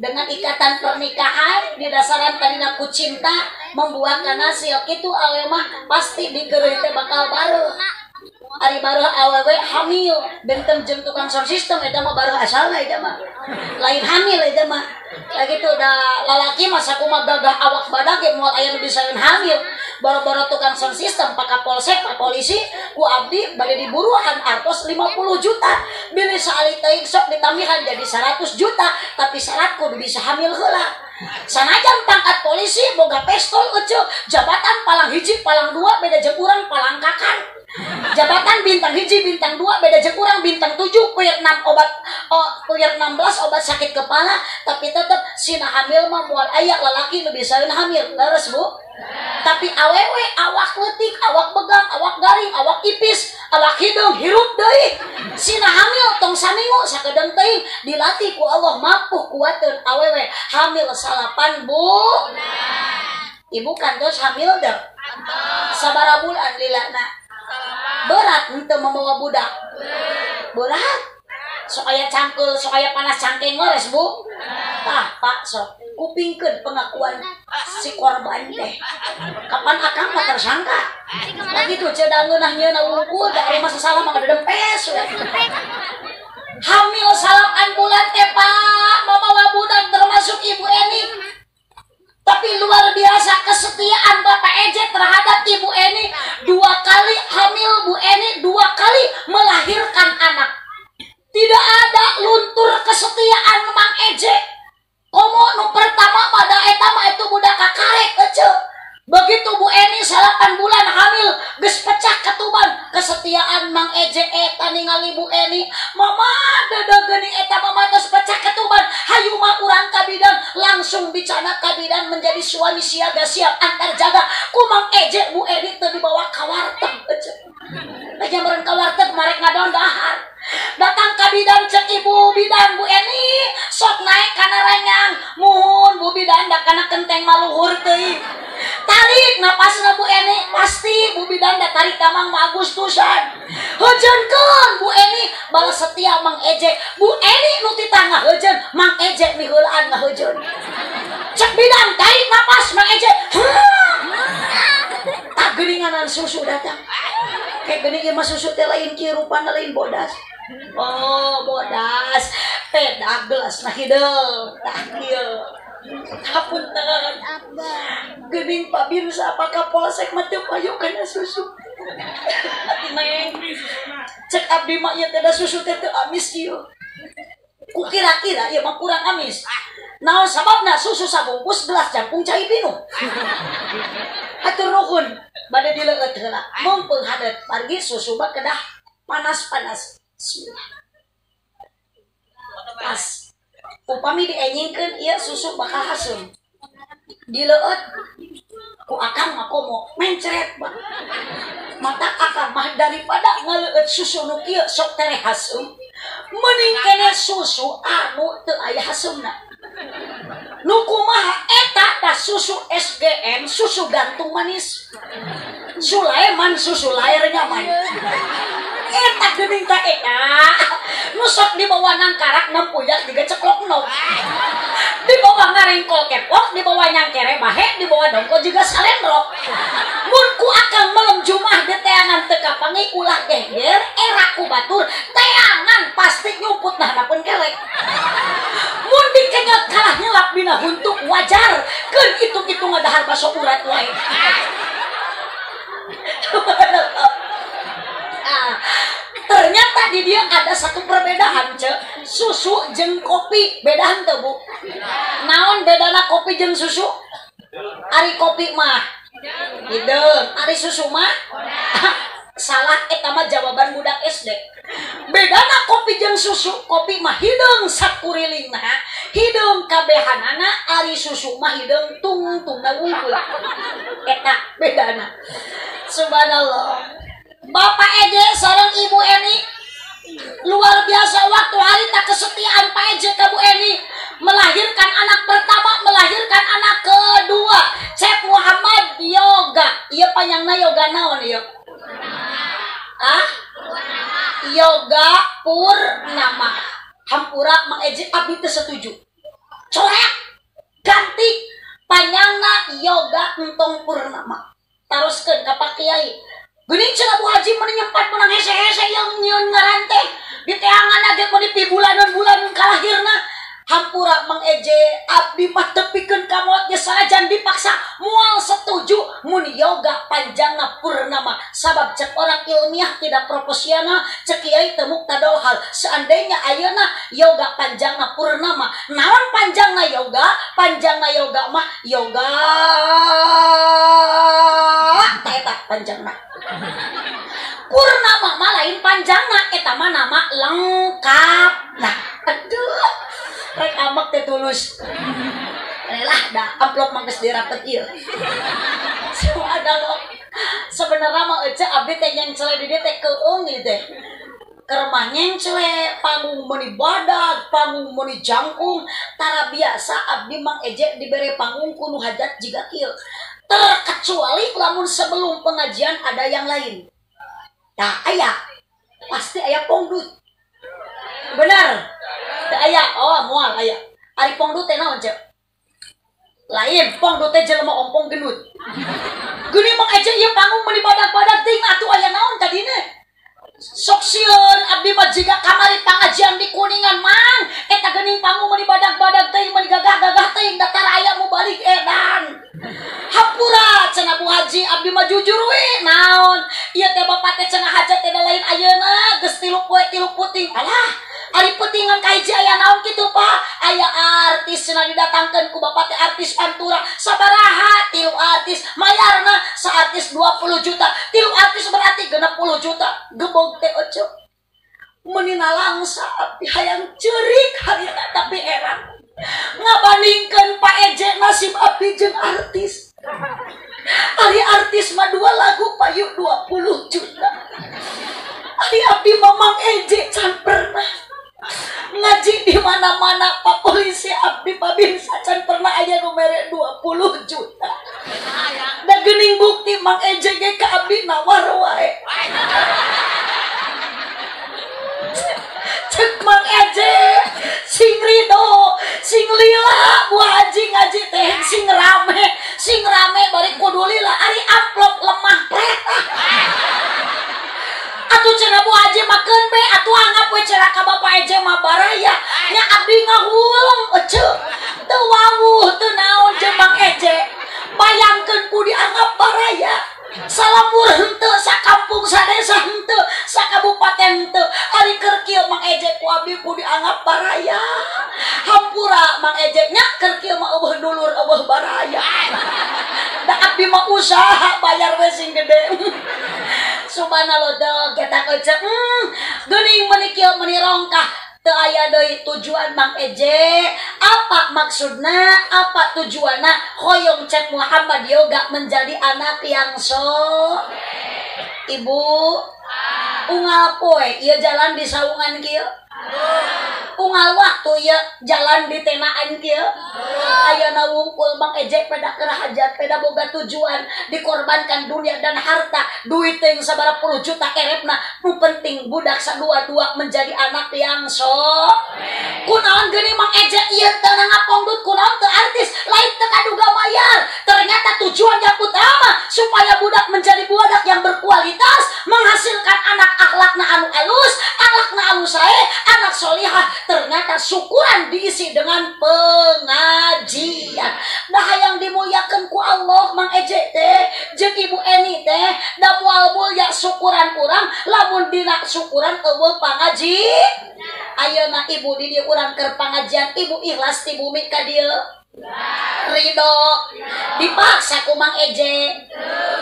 dengan ikatan pernikahan didasaran tadina ku cinta membuahkan hasil kitu awe mah pasti digeureuh teh bakal bareng Ari baruh awewe hamil benten jeung tukang sound system eta mah baruh asalna eta mah. Lain hamil eta mah. Lagi tuh da lalaki mah sakumaha gagah awak badag ge moal aya nu bisaeun hamil. Boro-boro tukang sound system pak kapolsek pak polisi ku abdi bade diburuhan artos 50 juta. Bilih saali teuing sok ditambihan jadi 100 juta tapi syarat kudu bisa hamil heula. Sanajan pangkat polisi boga pistol ece, jabatan palang hiji palang dua beda jeung urang palang kakan. Jabatan bintang hiji bintang 2 beda jeung urang bintang 7 puyer 6 obat puyer 16 obat sakit kepala tapi tetep sina hamil mah moal aya lalaki nu bisaeun hamil. Leres Bu? Tapi awewe awak leutik, awak begang, awak garing, awak ipis, awak hideung hirup deui. Sina hamil tong saminggu sakedeung teuing dilatih ku Allah mampu kuateun awewe hamil 8 Bu. Ibu kantos hamil deh. Sabaraha bulan lilana? Berat henteu membawa budak. Berat. Sok aya cangkeul, sok aya panas cangkeng leres Bu. Tah Pak sok kupingkeun pengakuan si korban teh. Kapan akang mah tersangka? Lagi tuh ceuk ngeunah nyeuna wungkul da ari mah sasalah mah ngadempes. Hamil 8 bulan teh Pak, membawa budak termasuk Ibu Eni. Tapi luar biasa kesetiaan Bapak Eje terhadap Ibu Eni. 2 kali hamil Bu Eni, 2 kali melahirkan anak. Tidak ada luntur kesetiaan Mang Eje. Komo nu pertama pada eta mah itu budak kakarek ece. Begitu Bu Eni 8 bulan hamil geus pecah ketuban, kesetiaan Mang Eje eta ningali Bu Eni, mama dedeg geuning eta mama tos pecah ketuban, hayu mah urang ka bidan, langsung bicana ka bidan menjadi suami siaga siap antar jaga. Ku Mang Eje Bu Eni teu dibawa ka warteg ece. Teh meureun ka warteg marek ngadon dahar. Datang ka bidan cek ibu bidan Bu Eni sok naik kana ranjang, muhun Bu bidan da kana kenteng maluhur teuing. Tarik napasna Bu Eni, pasti Bu bidan da tarik ka Mang Agustusan. Heujeunkeun Bu Eni balas setia Mang Eje. Bu Eni nu titah ngaheujeun, Mang Eje miheulaan ngaheujeun. Cek bidan tarik napas Mang Eje. Tak geuninganan susu datang. Kayak geuning ieu mah susu teh lain kieu rupana lain bodas. Oh, bodas. Pedah gelas nah hideung. Tah kieu. Hapunten. Geuning Pak Birsa apa Kapolsek mah teu payu kana susu. Neng. Cek abdi mah ieu teh da susu teh teu amis kieu. Ku kira-kira ieu mah kurang amis. Naon sababna susu sabungkus gelas jangkung cai pinuh. Hatur nuhun bade dileueut heula. Mumpung hadeut margi susu mah kedah panas-panas. Bismillah. Pas. Upami dienyingkeun ieu susu bakal haseum. Dileueut ku akang mah komo mencret bah. Mata akang mah daripada ngaleueut susu nu kieu sok tereh haseum, mending kene susu anu teu aya haseumna. Nu kumaha eta tah susu SGM, susu gantung manis. Sulaiman susu lair nyaman. Eta geuning ta eta. Nu sok dibawa nangkarak nempuyak jiga ceklok nog. Dibawa ngarengkol kepok, dibawa nyangkere bahe, dibawa dongko jiga salendrok. Mun ku akang melem jumah di teangan teu kapangi ulah geger, era ku batur, teangan pasti nyumput nah pun kelek. Mun dikenyot kalah nyelap dina huntuk wajar, keun hitung-hitung ngadahar baso urat wae. Ah, ternyata di dia ada satu perbedaan ce, susu jeung kopi bedaan teu Bu? Naon bedana kopi jeung susu? Ari kopi mah hideung, ari susu mah salah eta mah jawaban budak SD. Bedana kopi jeung susu, kopi mah hideung sakurilingna, hideung kabehanana, ari susu mah hideung tungtungna wungkul. Eta bedana. Subhanallah. Bapak Eje sareng Ibu Eni luar biasa waktu hari tak kesetiaan Pak Eje ka Bu Eni melahirkan anak pertama, melahirkan anak kedua. Cep Muhammad Yoga. Ieu panjangna yoga naon ieu? Ah? Yoga Purnama. Hampura Mang Eje abdi teu setuju. Coret. Ganti panjangna Yoga Entong Purnama. Taroskeun ka Pak Kiai. Geuning cenah Bu Haji mun nyempat menang hese-hese yang nyieun ngaran teh. Diteangan ge mun dipibulaneun-bulaneun kalahirna. Hampura Mang Eje abdi mah tepikeun ka maot ge sanajan dipaksa moal setuju mun yoga panjangna purnama sabab cek orang ilmiah tidak proporsional cek kiai teu muktadol hal seandainya ayeuna yoga panjangna purnama naon panjangna yoga panjangna yoga mah yoga eta panjangna purnama mah lain panjangna eta mah nama lengkap. Nah aduh rek amek teh tulus. Relah dah amplop mah geus dirapet ieu. Subhanallah. Sebenarnya mah ece abdi teh nyengsele di dieu teh keung ieu teh. Keur mah nyengsele panggung meuni badag, panggung meuni jangkung, tara biasa abdi Mang Eje dibere panggung ku nu hajat jiga kieu. Terkecuali lamun sebelum pengajian ada yang lain. Tah aya pasti aya pongdut. Benar. Teu aya, oh moal aya. Ari pongdut teh naon ceu? Lain, pongdut teh jelema ompong gendut. Geuning Mang Eje ieu panggung meuni badag-badag teuing atuh aya naon tadina. Sok sieun abdi mah jiga kamari pangajian di Kuningan Mang. Eta geuning panggung meuni badag-badag teuing meuni gagah-gagah teuing da tara aya mu balik edan. Hampura cenah Bu Haji abdi mah jujur we naon. Ieu teh bapak teh cenah hajat teh lain ayeuna geus 3 poe 3 puting. Alah, ari putingan ka hiji aya naon kitu Pak? Aya artis cenah didatangkeun ku bapak teh artis Pantura sabaraha 3 artis mayarna saartis 20 juta 3 artis berarti 60 juta gebog teh oco meuni nalangsa abdi hayang ceurik harita tapi heran ngabandingkeun Pak Eje nasib abdi jeung artis. Ari artis mah 2 lagu payu 20 juta. Ari abdi mah Mang Eje can pernah ngaji di mana-mana Pak polisi abdi pabinsa can pernah aya nu mere 20 juta. Da geuning bukti Mang Eje ge ka abdi nawar wae. Cek Mang Eje sing ridho sing lila Bu Haji ngaji teh sing rame bari kudu lila ari amplop lemah pret. Atuh cenah Bu Haji makeun be atuh anggap we cenah ka Bapak Eje mah baraya nya abdi ngahuleng ece teu wawuh teu naon jeung Mang Eje bayangkeun ku dianggap baraya salamur henteu sakampung sadesa henteu sakabupaten henteu ari keur kieu Mang Eje ku abdi ku dianggap baraya hampura Mang Eje nya keur kieu mah eueuh dulur eueuh baraya da abdi mah usaha bayar we sing gede. Subhanallah dog eta ece geuning meuni kieu meuni rongkah teu aya deui tujuan Mang Eje apa maksudna apa tujuanna hoyong cek Muhammad Yoga menjadi anak yang so ibu unggal poe ieu jalan di saungan kieu unggal waktu ieu jalan di tenaan kieu ayeuna wungkul Mang Eje pada keur hajat pada boga tujuan dikorbankan dunia dan harta duit teh sabaraha puluh juta erepna nu penting budak sadua-dua menjadi anak yang so kunaon geuning Mang Eje ieu teu ngapongdut kunaon teu artis lain teu kaduga mayar ternyata tujuan yang utama supaya budak menjadi budak yang berkualitas menghasilkan anak akhlakna anu alus akhlakna anu sae anak solihah ternyata syukuran diisi dengan pengajian. Nah hayang dimuliakeun ku Allah Mang Eje teh jeung Ibu Eni teh da moal mulya syukuran urang lamun dina syukuran eueuh pangaji. Ayeuna ibu di dieu urang keur pangajian ibu ikhlas ti bumi ka dieu. Ridho dipaksa ku Mang Eje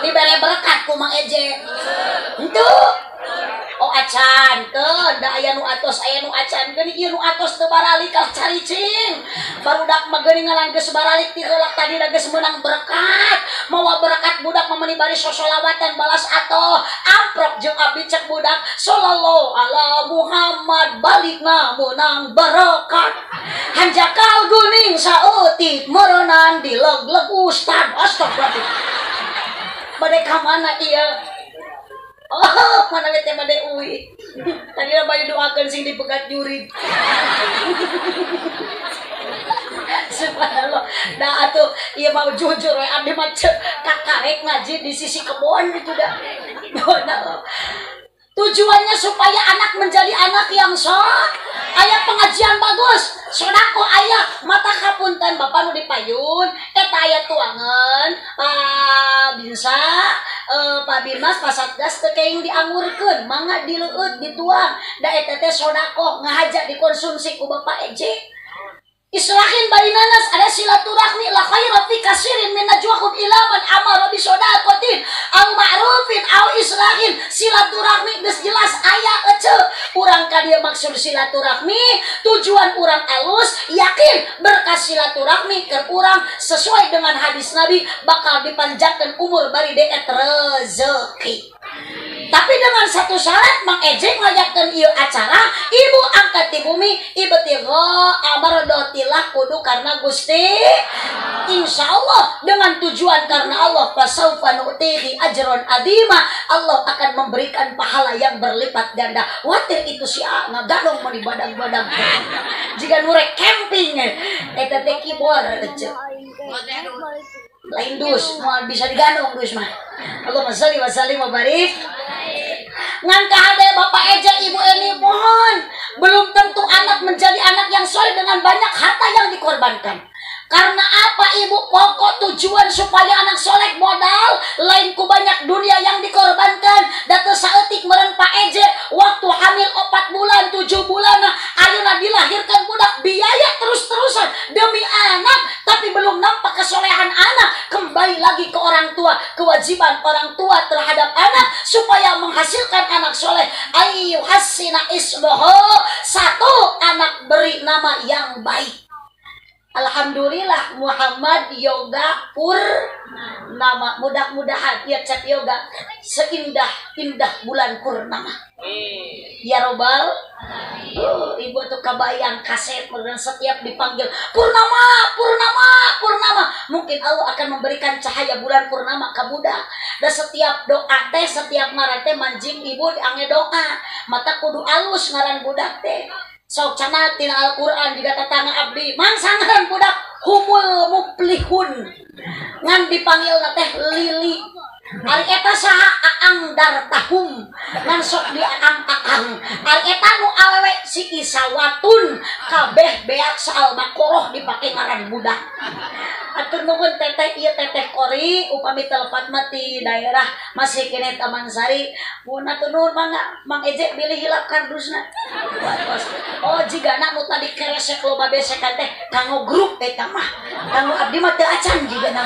dibere berkat ku Mang Eje henteu. Oh acan keun da aya nu atos aya nu acan geuning ieu nu atos teu baralik kalah caricing barudak mah geuning ngalan geus baralik ti heula tadi da geus meunang berkat mawa berkat budak mah meuni bari sosolawatan balas atoh amprok jeung abdi cek budak sallallahu ala Muhammad balikna meunang berkat hanjakal geuning saeutik meureunnan dileg-leg ustad astagfirullah bade ka mana ieu. Oh, mana teh bade uwi. Tadi bade doakeun sing dipegat jurig. Subhanallah. Da atuh ieu mah jujur we abdi mah ceuk kakarek ngaji di sisi kebon gitu da. Tujuannya supaya anak menjadi anak yang soleh. Aya pengajian bagus, sodako aya mata kapunten bapak nu dipayun, eta aya tuangan, Pak Binsa, Pak Bimas, Pak Satgas teu keing diangurkeun, mangga dileueut dituang, da eta teh sodako ngahaja dikonsumsi ku Bapak Eje. Islahin bainanas ada silaturahmi la khaira fi kasirin min najwahum ila man amara bi shadaqatin aw ma'rufin aw islahin. Silaturahmi geus jelas aya ece urang ka dieu maksud silaturahmi tujuan urang alus yakin berkah silaturahmi keur urang sesuai dengan hadis Nabi bakal dipanjangkeun umur bari deet rezeki. Tapi dengan satu syarat Mang Ejek ngayakeun ieu acara ibu angkat di bumi ibtigha amardotillah kudu karena Gusti. Insya Allah dengan tujuan karena Allah fasaufa nu'tihi ajron adima, Allah akan memberikan pahala yang berlipat ganda. Watir itu si A ngagadong meni badag-badag jika nurek camping eta teh kibor lain dus moal bisa digandong dus mah. Allahumma sholli wa sallim wa barik. Ngan kahade Bapak Eja Ibu Eni mohon belum tentu anak menjadi anak yang soleh dengan banyak harta yang dikorbankan. Karena apa ibu? Pokok tujuan supaya anak soleh modal lain ku banyak dunia yang dikorbankan. Datu saeutik meureun Pak Eje waktu hamil 4 bulan 7 bulan ayeuna dilahirkan budak biaya terus-terusan demi anak tapi belum nampak kesolehan anak. Kembali lagi ke orang tua, kewajiban orang tua terhadap anak supaya menghasilkan anak soleh. Ayu hasina ismoho, satu anak beri nama yang baik. Alhamdulillah Muhammad Yoga Purnama, mudah-mudahan ya cep yoga seindah-indah bulan purnama. Ya robbal, ibu tuh kabayang kaset dan setiap dipanggil Purnama, Purnama, Purnama, mungkin Allah akan memberikan cahaya bulan purnama ke budak. Dan setiap doa teh, setiap ngaran teh manjing ibu diange doa, mata kudu alus ngaran budak teh. Sok cenah tina Al-Qur'an juga tetangga abdi mangsa ngaran budak humul muflihun ngan dipanggil teh Lili. Ari eta saha Aang Dartahum ngan sok di Aang-aang. Ari eta nu awewe si Isawatun kabeh beak Al-Baqarah dipake ngaran budak. Atur nuhun teteh ieu teteh Kori upami telepat mah ti daerah masih keneh Taman Sari. Mun atur nuhun mangga Mang Eje bilih hilap kardusna. Oh jigana nu tadi keresek loba besekan teh kanggo grup eta mah. Kanggo abdi mah teu acan jigana.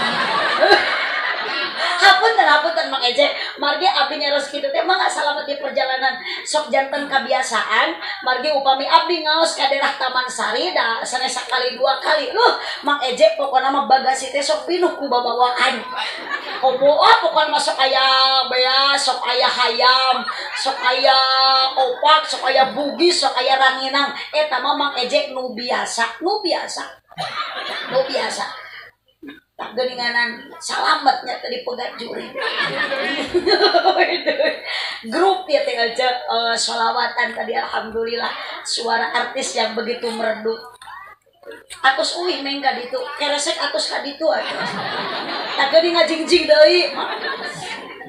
Hapunten hapunten Mang Eje, margi abdi nyaros kitu teh mangga salamet di perjalanan. Sok janten kebiasaan, margi upami abdi ngaos ka daerah Taman Sari da sanes sakali dua kali. Luh, Mang Eje pokona mah bagasi teh sok pinuh ku babawaan. Komo ah pokona mah sok aya bea, sok aya hayam, sok aya opak, sok aya bugis, sok aya ranginang. Eta mah Mang Eje nu biasa, nu biasa. Nu biasa. Tak geninganan salametnya tadi pegat juri. Grup ya teh aja sholawatan tadi alhamdulillah suara artis yang begitu merdu. Atos uih neng ka ditu, keresek atos ka ditu atos. Tak geuning ngajingjing deui.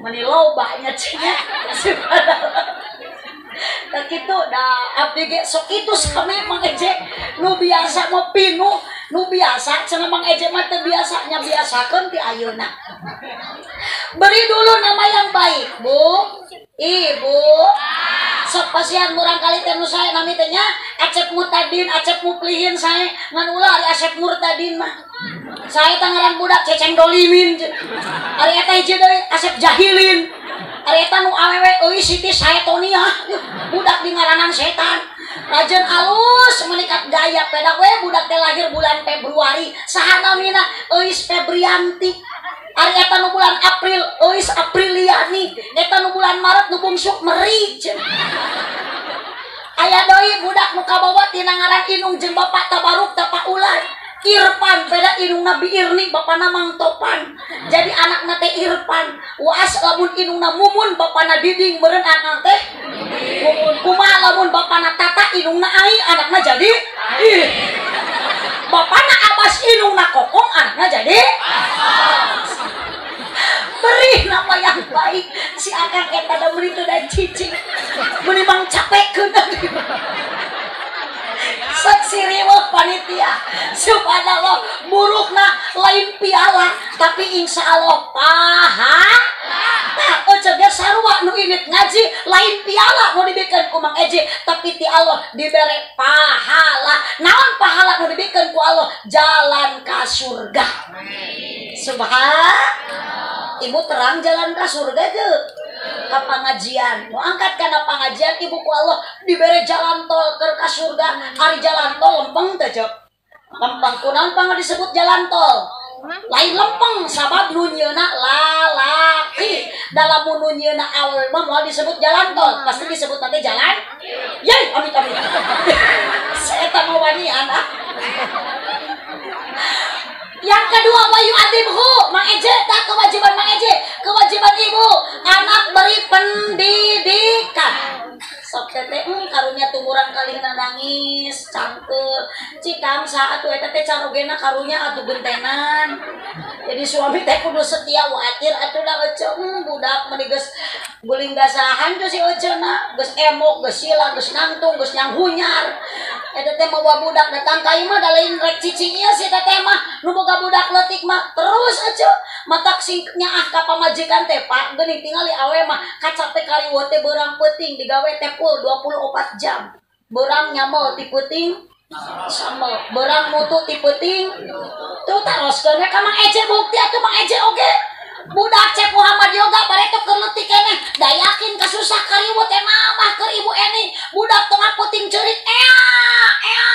Meni loba nya cenah. Tak kitu da abdi ge sok kitu sami Mang Eje nu biasa mah pinuh. Nu biasa cenah Mang Eje mah teu biasa nya biasakeun ti ayeuna. Beri dulu nama yang baik, Bu. Ibu. Sok pasihan murang kali teh nu sae nami teh nya Acep Mutadin, Acep Muplihin sae ngan ulah ari Acep Murtadin mah. Sae tangaran budak Ceceng Dolimin. Ari eta hiji deui Asep Jahilin. Ari eta nu awewe euy Siti Saetoniah. Budak di ngaranan setan. Rajen alus menikat gaya pedak we budak teh lahir bulan Februari saha namina Euis Febrianti. Ari eta nu bulan April Euis Apriliani, eta nu bulan Maret nu bungsu Meri. Aya deui budak nu kabawa tina ngaran inung jeung bapak tabaruk tapaulan Irfan peda inungna Biirni bapana Mang Topan. Jadi anakna teh Irfan. Waas lamun inungna Mumun bapana Diding meureun anakna teh Mumun. Kumaha lamun bapana Tata inungna Ai anakna jadi Ai. Bapana Abbas inungna Kokong anakna jadi Beri nama yang baik. Si akang eta da meuni teu da cicing. Meuni mang capekeun. Saksi riweuh panitia. Subhanallah, burukna lain piala tapi insya Allah paha. Tah euceuk ge sarua nu init ngaji lain piala nu dibikeun ku Mang Eji tapi ti Allah dibere pahala. Naon pahala nu dibikeun ku Allah? Jalan ka surga. Subhanallah. Ibu terang jalan ka surga teu? Ka pangajian. Nu angkat kana pangajian ibu ku Allah dibere jalan tol keur ka surga. Ari jalan tol lempeng teh cek. Lempeng kunaon pang disebut jalan tol? Lain lempeng sabab nu nyeuna lalaki. Dalam nu nyeuna awewe mah moal disebut jalan tol, pasti disebut nanti jalan. Yey, amit amit. Eta mah wanian ah. Yang kedua wa yu'adibhu, Mang Eje, tak kewajiban Mang Eje, kewajiban ibu, anak beri pendidikan. Sok teteh karunya tumurang kalihna nangis, cangkeul, cikang saat atuh eta teh carogena karunya atuh gentenan. Jadi suami teh kudu setia watir atuh da ece budak meuni geus guling gasahan tuh si eceuna, geus emok, geus sila, geus nangtung, geus nyanghunyar. Eta teh mawa budak datang ka imah da lain rek cicing ieu si teteh mah nu boga budak leutik mah terus ece matak sing nyaah ka pamajikan teh Pak geuning tingali awe mah kacape kariweuh teh beurang peuting digawe teh full 24 jam. Beurang nyamel ti peuting samel, beurang mutu ti peuting tuh taroskeun we ka Mang Eje bukti atuh Mang Eje oge. Budak Cep Muhammad Yoga bareto keur leutik keneh da yakin kasusah kariweuh teh nambah keur ibu Eni. Budak tengah peuting ceurik ea ea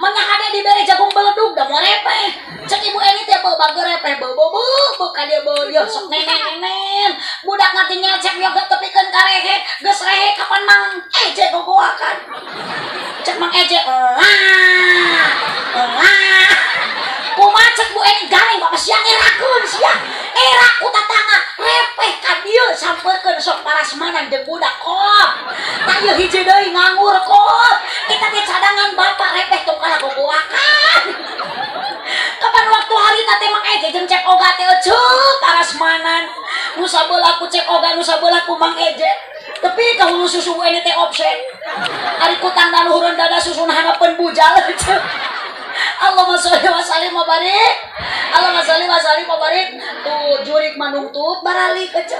manya hade dibere jagung beledug da moal repeh. Cek ibu Eni teh beu bager repeh beu beu beu ka dieu beu ieu sok nenen. Budak ngatinggal Cep Yoga tepikeun ka rehe geus rehe kapan Mang Eje gogoakan. Cek Mang Eje lah lah kumaha cek Bu Eni garing bapak siang erakeun sia era ku tatangga repeh ka dieu sampeurkeun sok parasmanan jeung budak kop tah ieu hiji deui nganggur kop kita teh cadangan bapak repeh tong kalah gogoakan. Kapan waktu hari teh Mang Eje jeung Cep Oga teh eceu parasmanan nu sabelah ku Cep Oga nu sabelah ku Mang Eje tapi ka hulu susu Bu Eni teh opsen ari ku tangga luhureun dada susuna hanapeun bujal eceu. Allahumma sholli wa sallim wa barik. Allahumma sholli wa sallim wa barik. Tuh jurik manungtut baralik aja.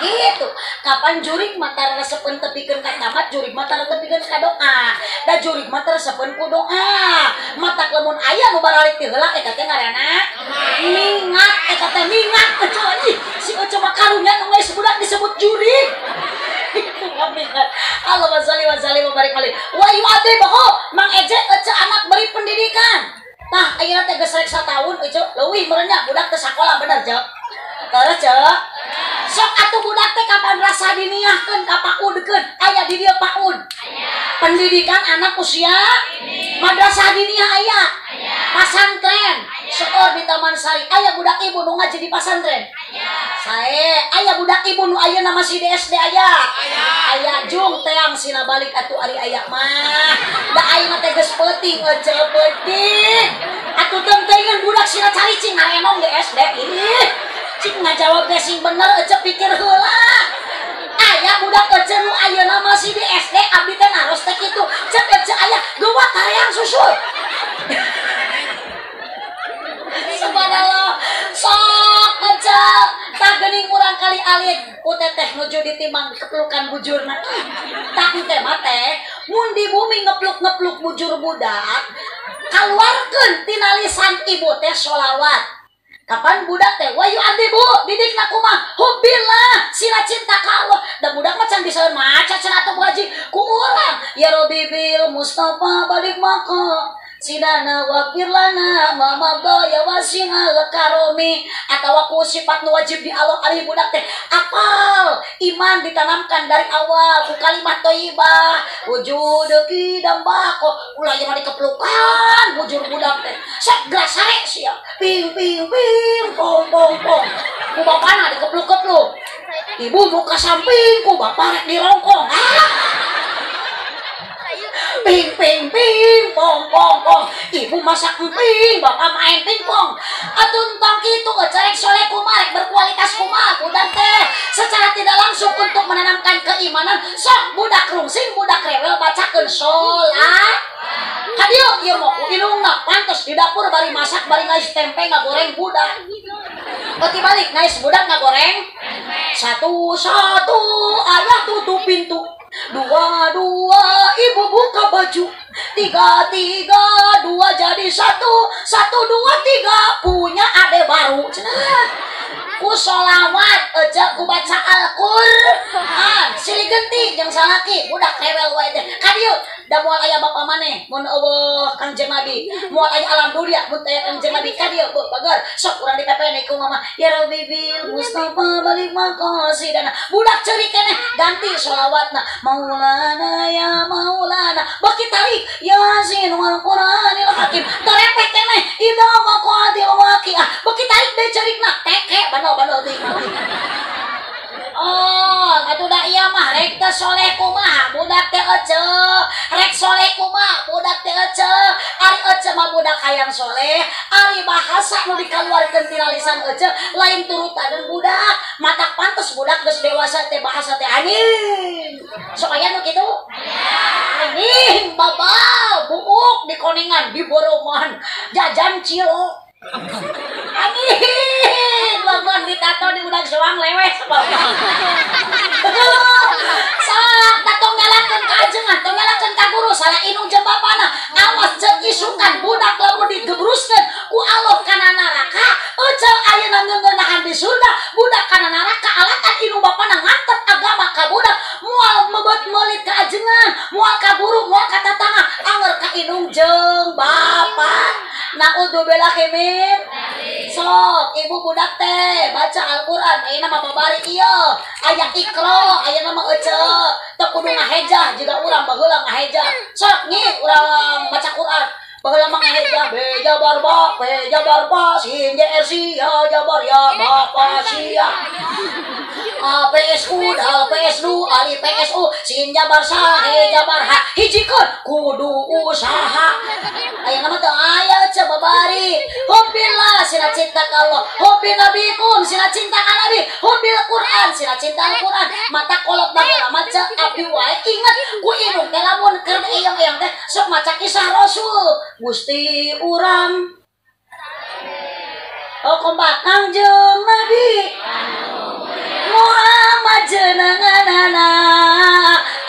Gitu. Kapan jurik mah tara resepeun tepikeun ka tamat, jurik mah tara tepikeun ka doa. Da jurik mah tara resepeun ku doa. Matak lamun aya nu baralik ti heula eta teh ngaranna mingat, eta teh mingat ece. Ih, si ece mah karunya nu geus budak disebut jurik. Itu mingat. Allahumma sholli wa sallim wa barik alaihi. Wa yu'adibhu, Mang Eje ece anak beri pendidikan. Tah ayeuna teh geus rek sataun ece leuwih meureun nya budak teh sakola bener cek. Terus cek. Sok atuh budak teh kapan rasa diniahkeun ka PAUD-keun. Aya di dieu PAUD. Pendidikan anak usia madrasah diniyah aya. Pasantren. Seueur di Taman Sari aya budak ibu nu ngaji di pasantren. Sae aya budak ibu nu ayeuna masih di SD aya. Aya jung teang sina balik atuh ari aya mah. Da ayeuna teh geus peuting ece peuting. Atuh teuing budak sina caricing ngarenong di SD. Ih, cing ngajawab ge sing bener ece pikir heula. Aya budak ece nu ayeuna masih di SD abdi teh naros teh kitu. Cek ece aya geuwat hareang susul. Subhanallah. Sok ece tah geuning urang kali alit ku teteh nuju ditimang keplukan bujurna. Tah teh mah teh mun di bumi ngepluk-ngepluk bujur budak kaluarkeun tina lisan ibu teh sholawat. Kapan budak teh wa yu'adibu didikna kumaha hubbillah sila cinta ka Allah. Da budak mah can bisa maca cenah atuh ngaji ku urang ya Rabbi bil Mustafa balik maka sidana waqfir lana ma madha ya wasi'al karomi atawa ku sifat nu wajib di Allah alih budak teh apal iman ditanamkan dari awal ku kalimat thayyibah wujuduki dambako ulah ieu mah dikeplukan bujur budak teh sok grasare sia ping ping ping pong pong pong ku bapana dikepluk-kepluk ibu muka samping ku bapak rek dirongkong ah. Ping ping ping pong pong pong. Ibu masak emping, bapak main pingpong. Atuh tong kitu rek soleh kumaha, rek berkualitas kumaha budak teh. Secara tidak langsung untuk menanamkan keimanan, sok budak rungsing, budak rewel bacakeun sholat. Kadieu ieu mah ku indungna pantes di dapur bari masak bari ngais tempe ngagoreng budak. Peti balik ngais budak ngagoreng. Satu satu ayah tutup pintu. Dua dua ibu buka baju. Tiga tiga dua jadi satu. Satu dua tiga punya ade baru. Cenah. Ku sholawat aja ku baca Al-Qur'an. Silih genti jeung salaki budak rewel wae teh. Kadieu da moal aya bapa maneh mun eueuh Kangjeng Nabi. Moal aya alam dunia mun teu aya Kangjeng Nabi. Kadieu beuh bager sok urang dipepene ku mama. Ya Rabbi bil Mustafa balik maqasidana. Budak ceurik keneh ganti sholawatna. Maulana ya Maulana. Baki tarik Yasin wal Qur'anil Hakim. Terepek keneh idza waqa'atil waqi'ah. Baki tarik deui ceurikna teke bandol-bandol teuing mati. Oh, atuh da ieu mah rek teh soleh kumaha budak teh eceu, rek soleh kumaha budak teh eceu. Ari eceu mah budak hayang soleh, ari bahasa nu dikaluarkeun tina lisan eceu lain turutaneun budak. Matak pantes budak geus dewasa teh bahasa teh anjing. Sok aya nu kitu? Anjing babal buuk di konengan di boroman jajan cilok. Anjing lamun ditato di udag soang leweh sebab. Sok tong nyalakeun ka ajengan, tong nyalakeun ka guru, salah indung jeung bapana. Awas jeung isukan budak lamun digebruskeun ku Allah kana neraka, eceu ayeuna ngeuneunahan di surga, budak kana neraka alatan indung bapana ngantep agama ka budak, moal mebet meulit ka ajengan, moal ka guru, moal ka tatangga, anger ka indung jeung bapa. Naudzubillahi min. Sok ibu budak teh baca Al-Qur'an, ayeuna mah babari ieu, aya Iqra, ayeuna mah eceu, teu kudu ngahejah jiga urang baheula ngahejah. Sok nyi urang baca Qur'an. Baheula mah ngahejah be jabar ba, be jabar ba, sin j r si ya jabar ya ba pa si ya. A P S U dal P S du ali P S U sin jabar sa he jabar ha hijikeun kudu usaha. Ayeuna mah teu aya eceu babari. Hubbillah sina cinta ka Allah, hubbi nabikum sina cinta ka Nabi, hubbil Quran sina cinta Al-Quran. Mata kolot baheula mah ceu abdi wae inget ku indung teh lamun keur eyang-eyang teh sok maca kisah Rasul. Gusti urang oh kompak Kangjeng Nabi Muhammad jenenganana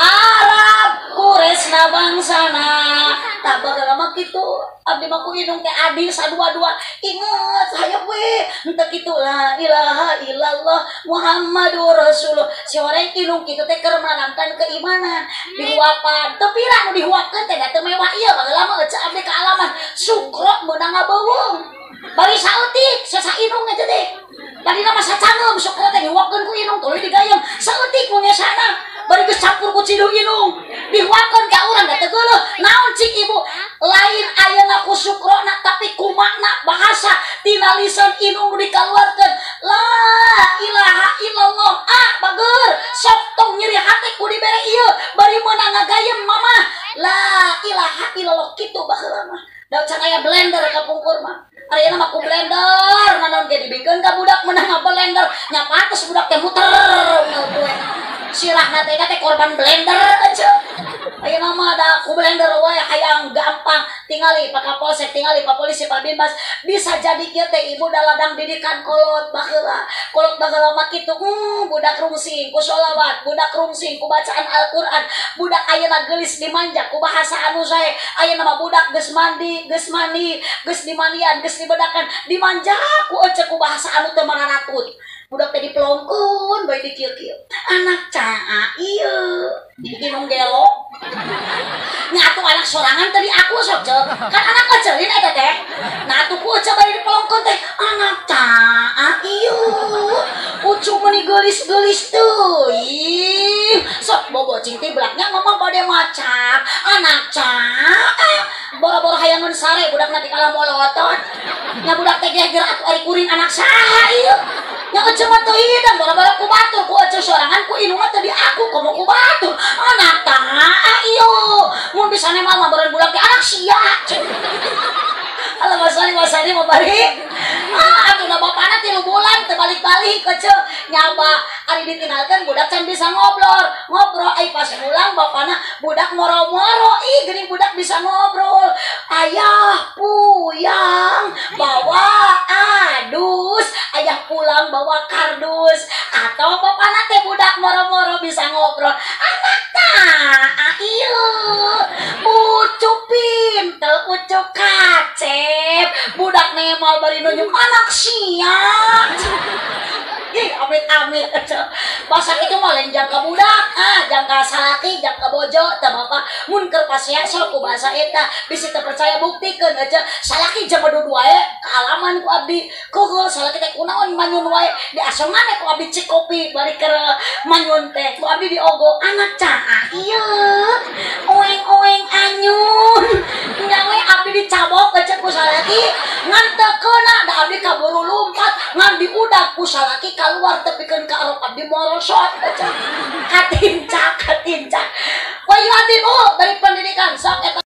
Arab Quraisy bangsana. Tah baheula mah kitu abdi mah ku indung teh adil sadua-dua inget hayeup we henteu kitu la ilaha illallah Muhammadur Rasulullah. Si orang indung kitu teh keur menanamkan keimanan dihuapan teu pira nu dihuapkeun teh da teu mewah ieu baheula mah eceu abdi kaalaman sukro meunang ngabeuweung bari saeutik sesa indung eta teh. Tadina mah sacangeum sukro teh dihuapkeun ku indung tuluy digayem saeutik mun ngesana bari geus campur ku ciduh indung dihuapkeun ka urang da teu geuleuh naon cik ibu lain ayeuna ku sukrona tapi ku makna bahasa tina lisan indung nu dikaluarkeun la ilaha illallah. Ah bager sok tong nyeri hate ku dibere ieu bari meunang ngagayem mamah la ilaha illallah kitu baheula mah da can aya blender ka pungkur mah. Ayeuna mah ku blender naon ge dibikeun ka budak meunang ngablender nya pantes budak teh muter poe sirahna teh teh korban blender aja. Ayeuna mah da ku blender wae hayang gampang tingali Pak Kapolsek tingali Pak Polisi Pak Bimbas bisa jadi kieu teh ibu da ladang didikan kolot baheula. Kolot baheula mah kitu budak rungsing ku sholawat, budak rungsing ku bacaan Al-Qur'an, budak ayeuna geulis dimanja ku bahasa anu sae. Ayeuna mah budak geus mandi, geus dimandian, geus dibedakan, dimanja ku eceu ku bahasa anu teu mararatut. Budak teh dipelongkeun bae dikieu-kieu. Anak caa ieu indung gelo. Nya atuh anak sorangan tadi aku sok ceu. Kan anak eceulin eta teh. Nah atuh ku eceu bari dipelongkeun teh anak caa ieu. Ucu meuni geulis-geulis teuing. Sok bobo cing teh belaknya ngomong bade maca. Anak caa boro-boro hayangeun sare budak nanti kalah molotot. Nya budak teh geger atuh ari kuring anak saha ieu. Nya eceu mah teu hidang boro-boro ku batur ku eceu sorangan ku indung mah teu di aku komo ku batur. Anak taa ieu. Mun bisa nemal mah beureun budak teh anak sia. Allahumma sholli wa sallim wa barik. Ah, atuh na bapana 3 bulan teu balik-balik ece nyaba ari ditinggalkeun budak can bisa ngobrol. Ngobrol ai pas pulang bapana budak moro-moro ih geuning budak bisa ngobrol. Ayah puyang bawa adus, ayah pulang bawa kardus. Atau bapana teh budak moro-moro bisa ngobrol. Anak tah ieu ucu pintel ucu kacep budak nemal bari nunjuk anak sia. Ih, amit-amit. Bahasa itu mah lain jangka budak, ah, jangka salaki, jangka bojo, teh bapak mun keur pasea sok ku bahasa eta bisi teu percaya buktikeun aja. Salaki jaman dua wae kaalaman ku abdi. Kuhul salaki teh kunaon manyun wae diasongan ku abdi cik kopi bari keur manyun teh. Ku abdi diogo anak caah ieu. Oeng-oeng anyun. Nyawe abdi dicabok aja ku salaki ngan teu keuna da abdi kaburu lumpat ngan diudag ku salaki keluar tepikeun ka arok abdi morosot aja. Katincak katincak. Wa yu'adibu dari pendidikan sok eta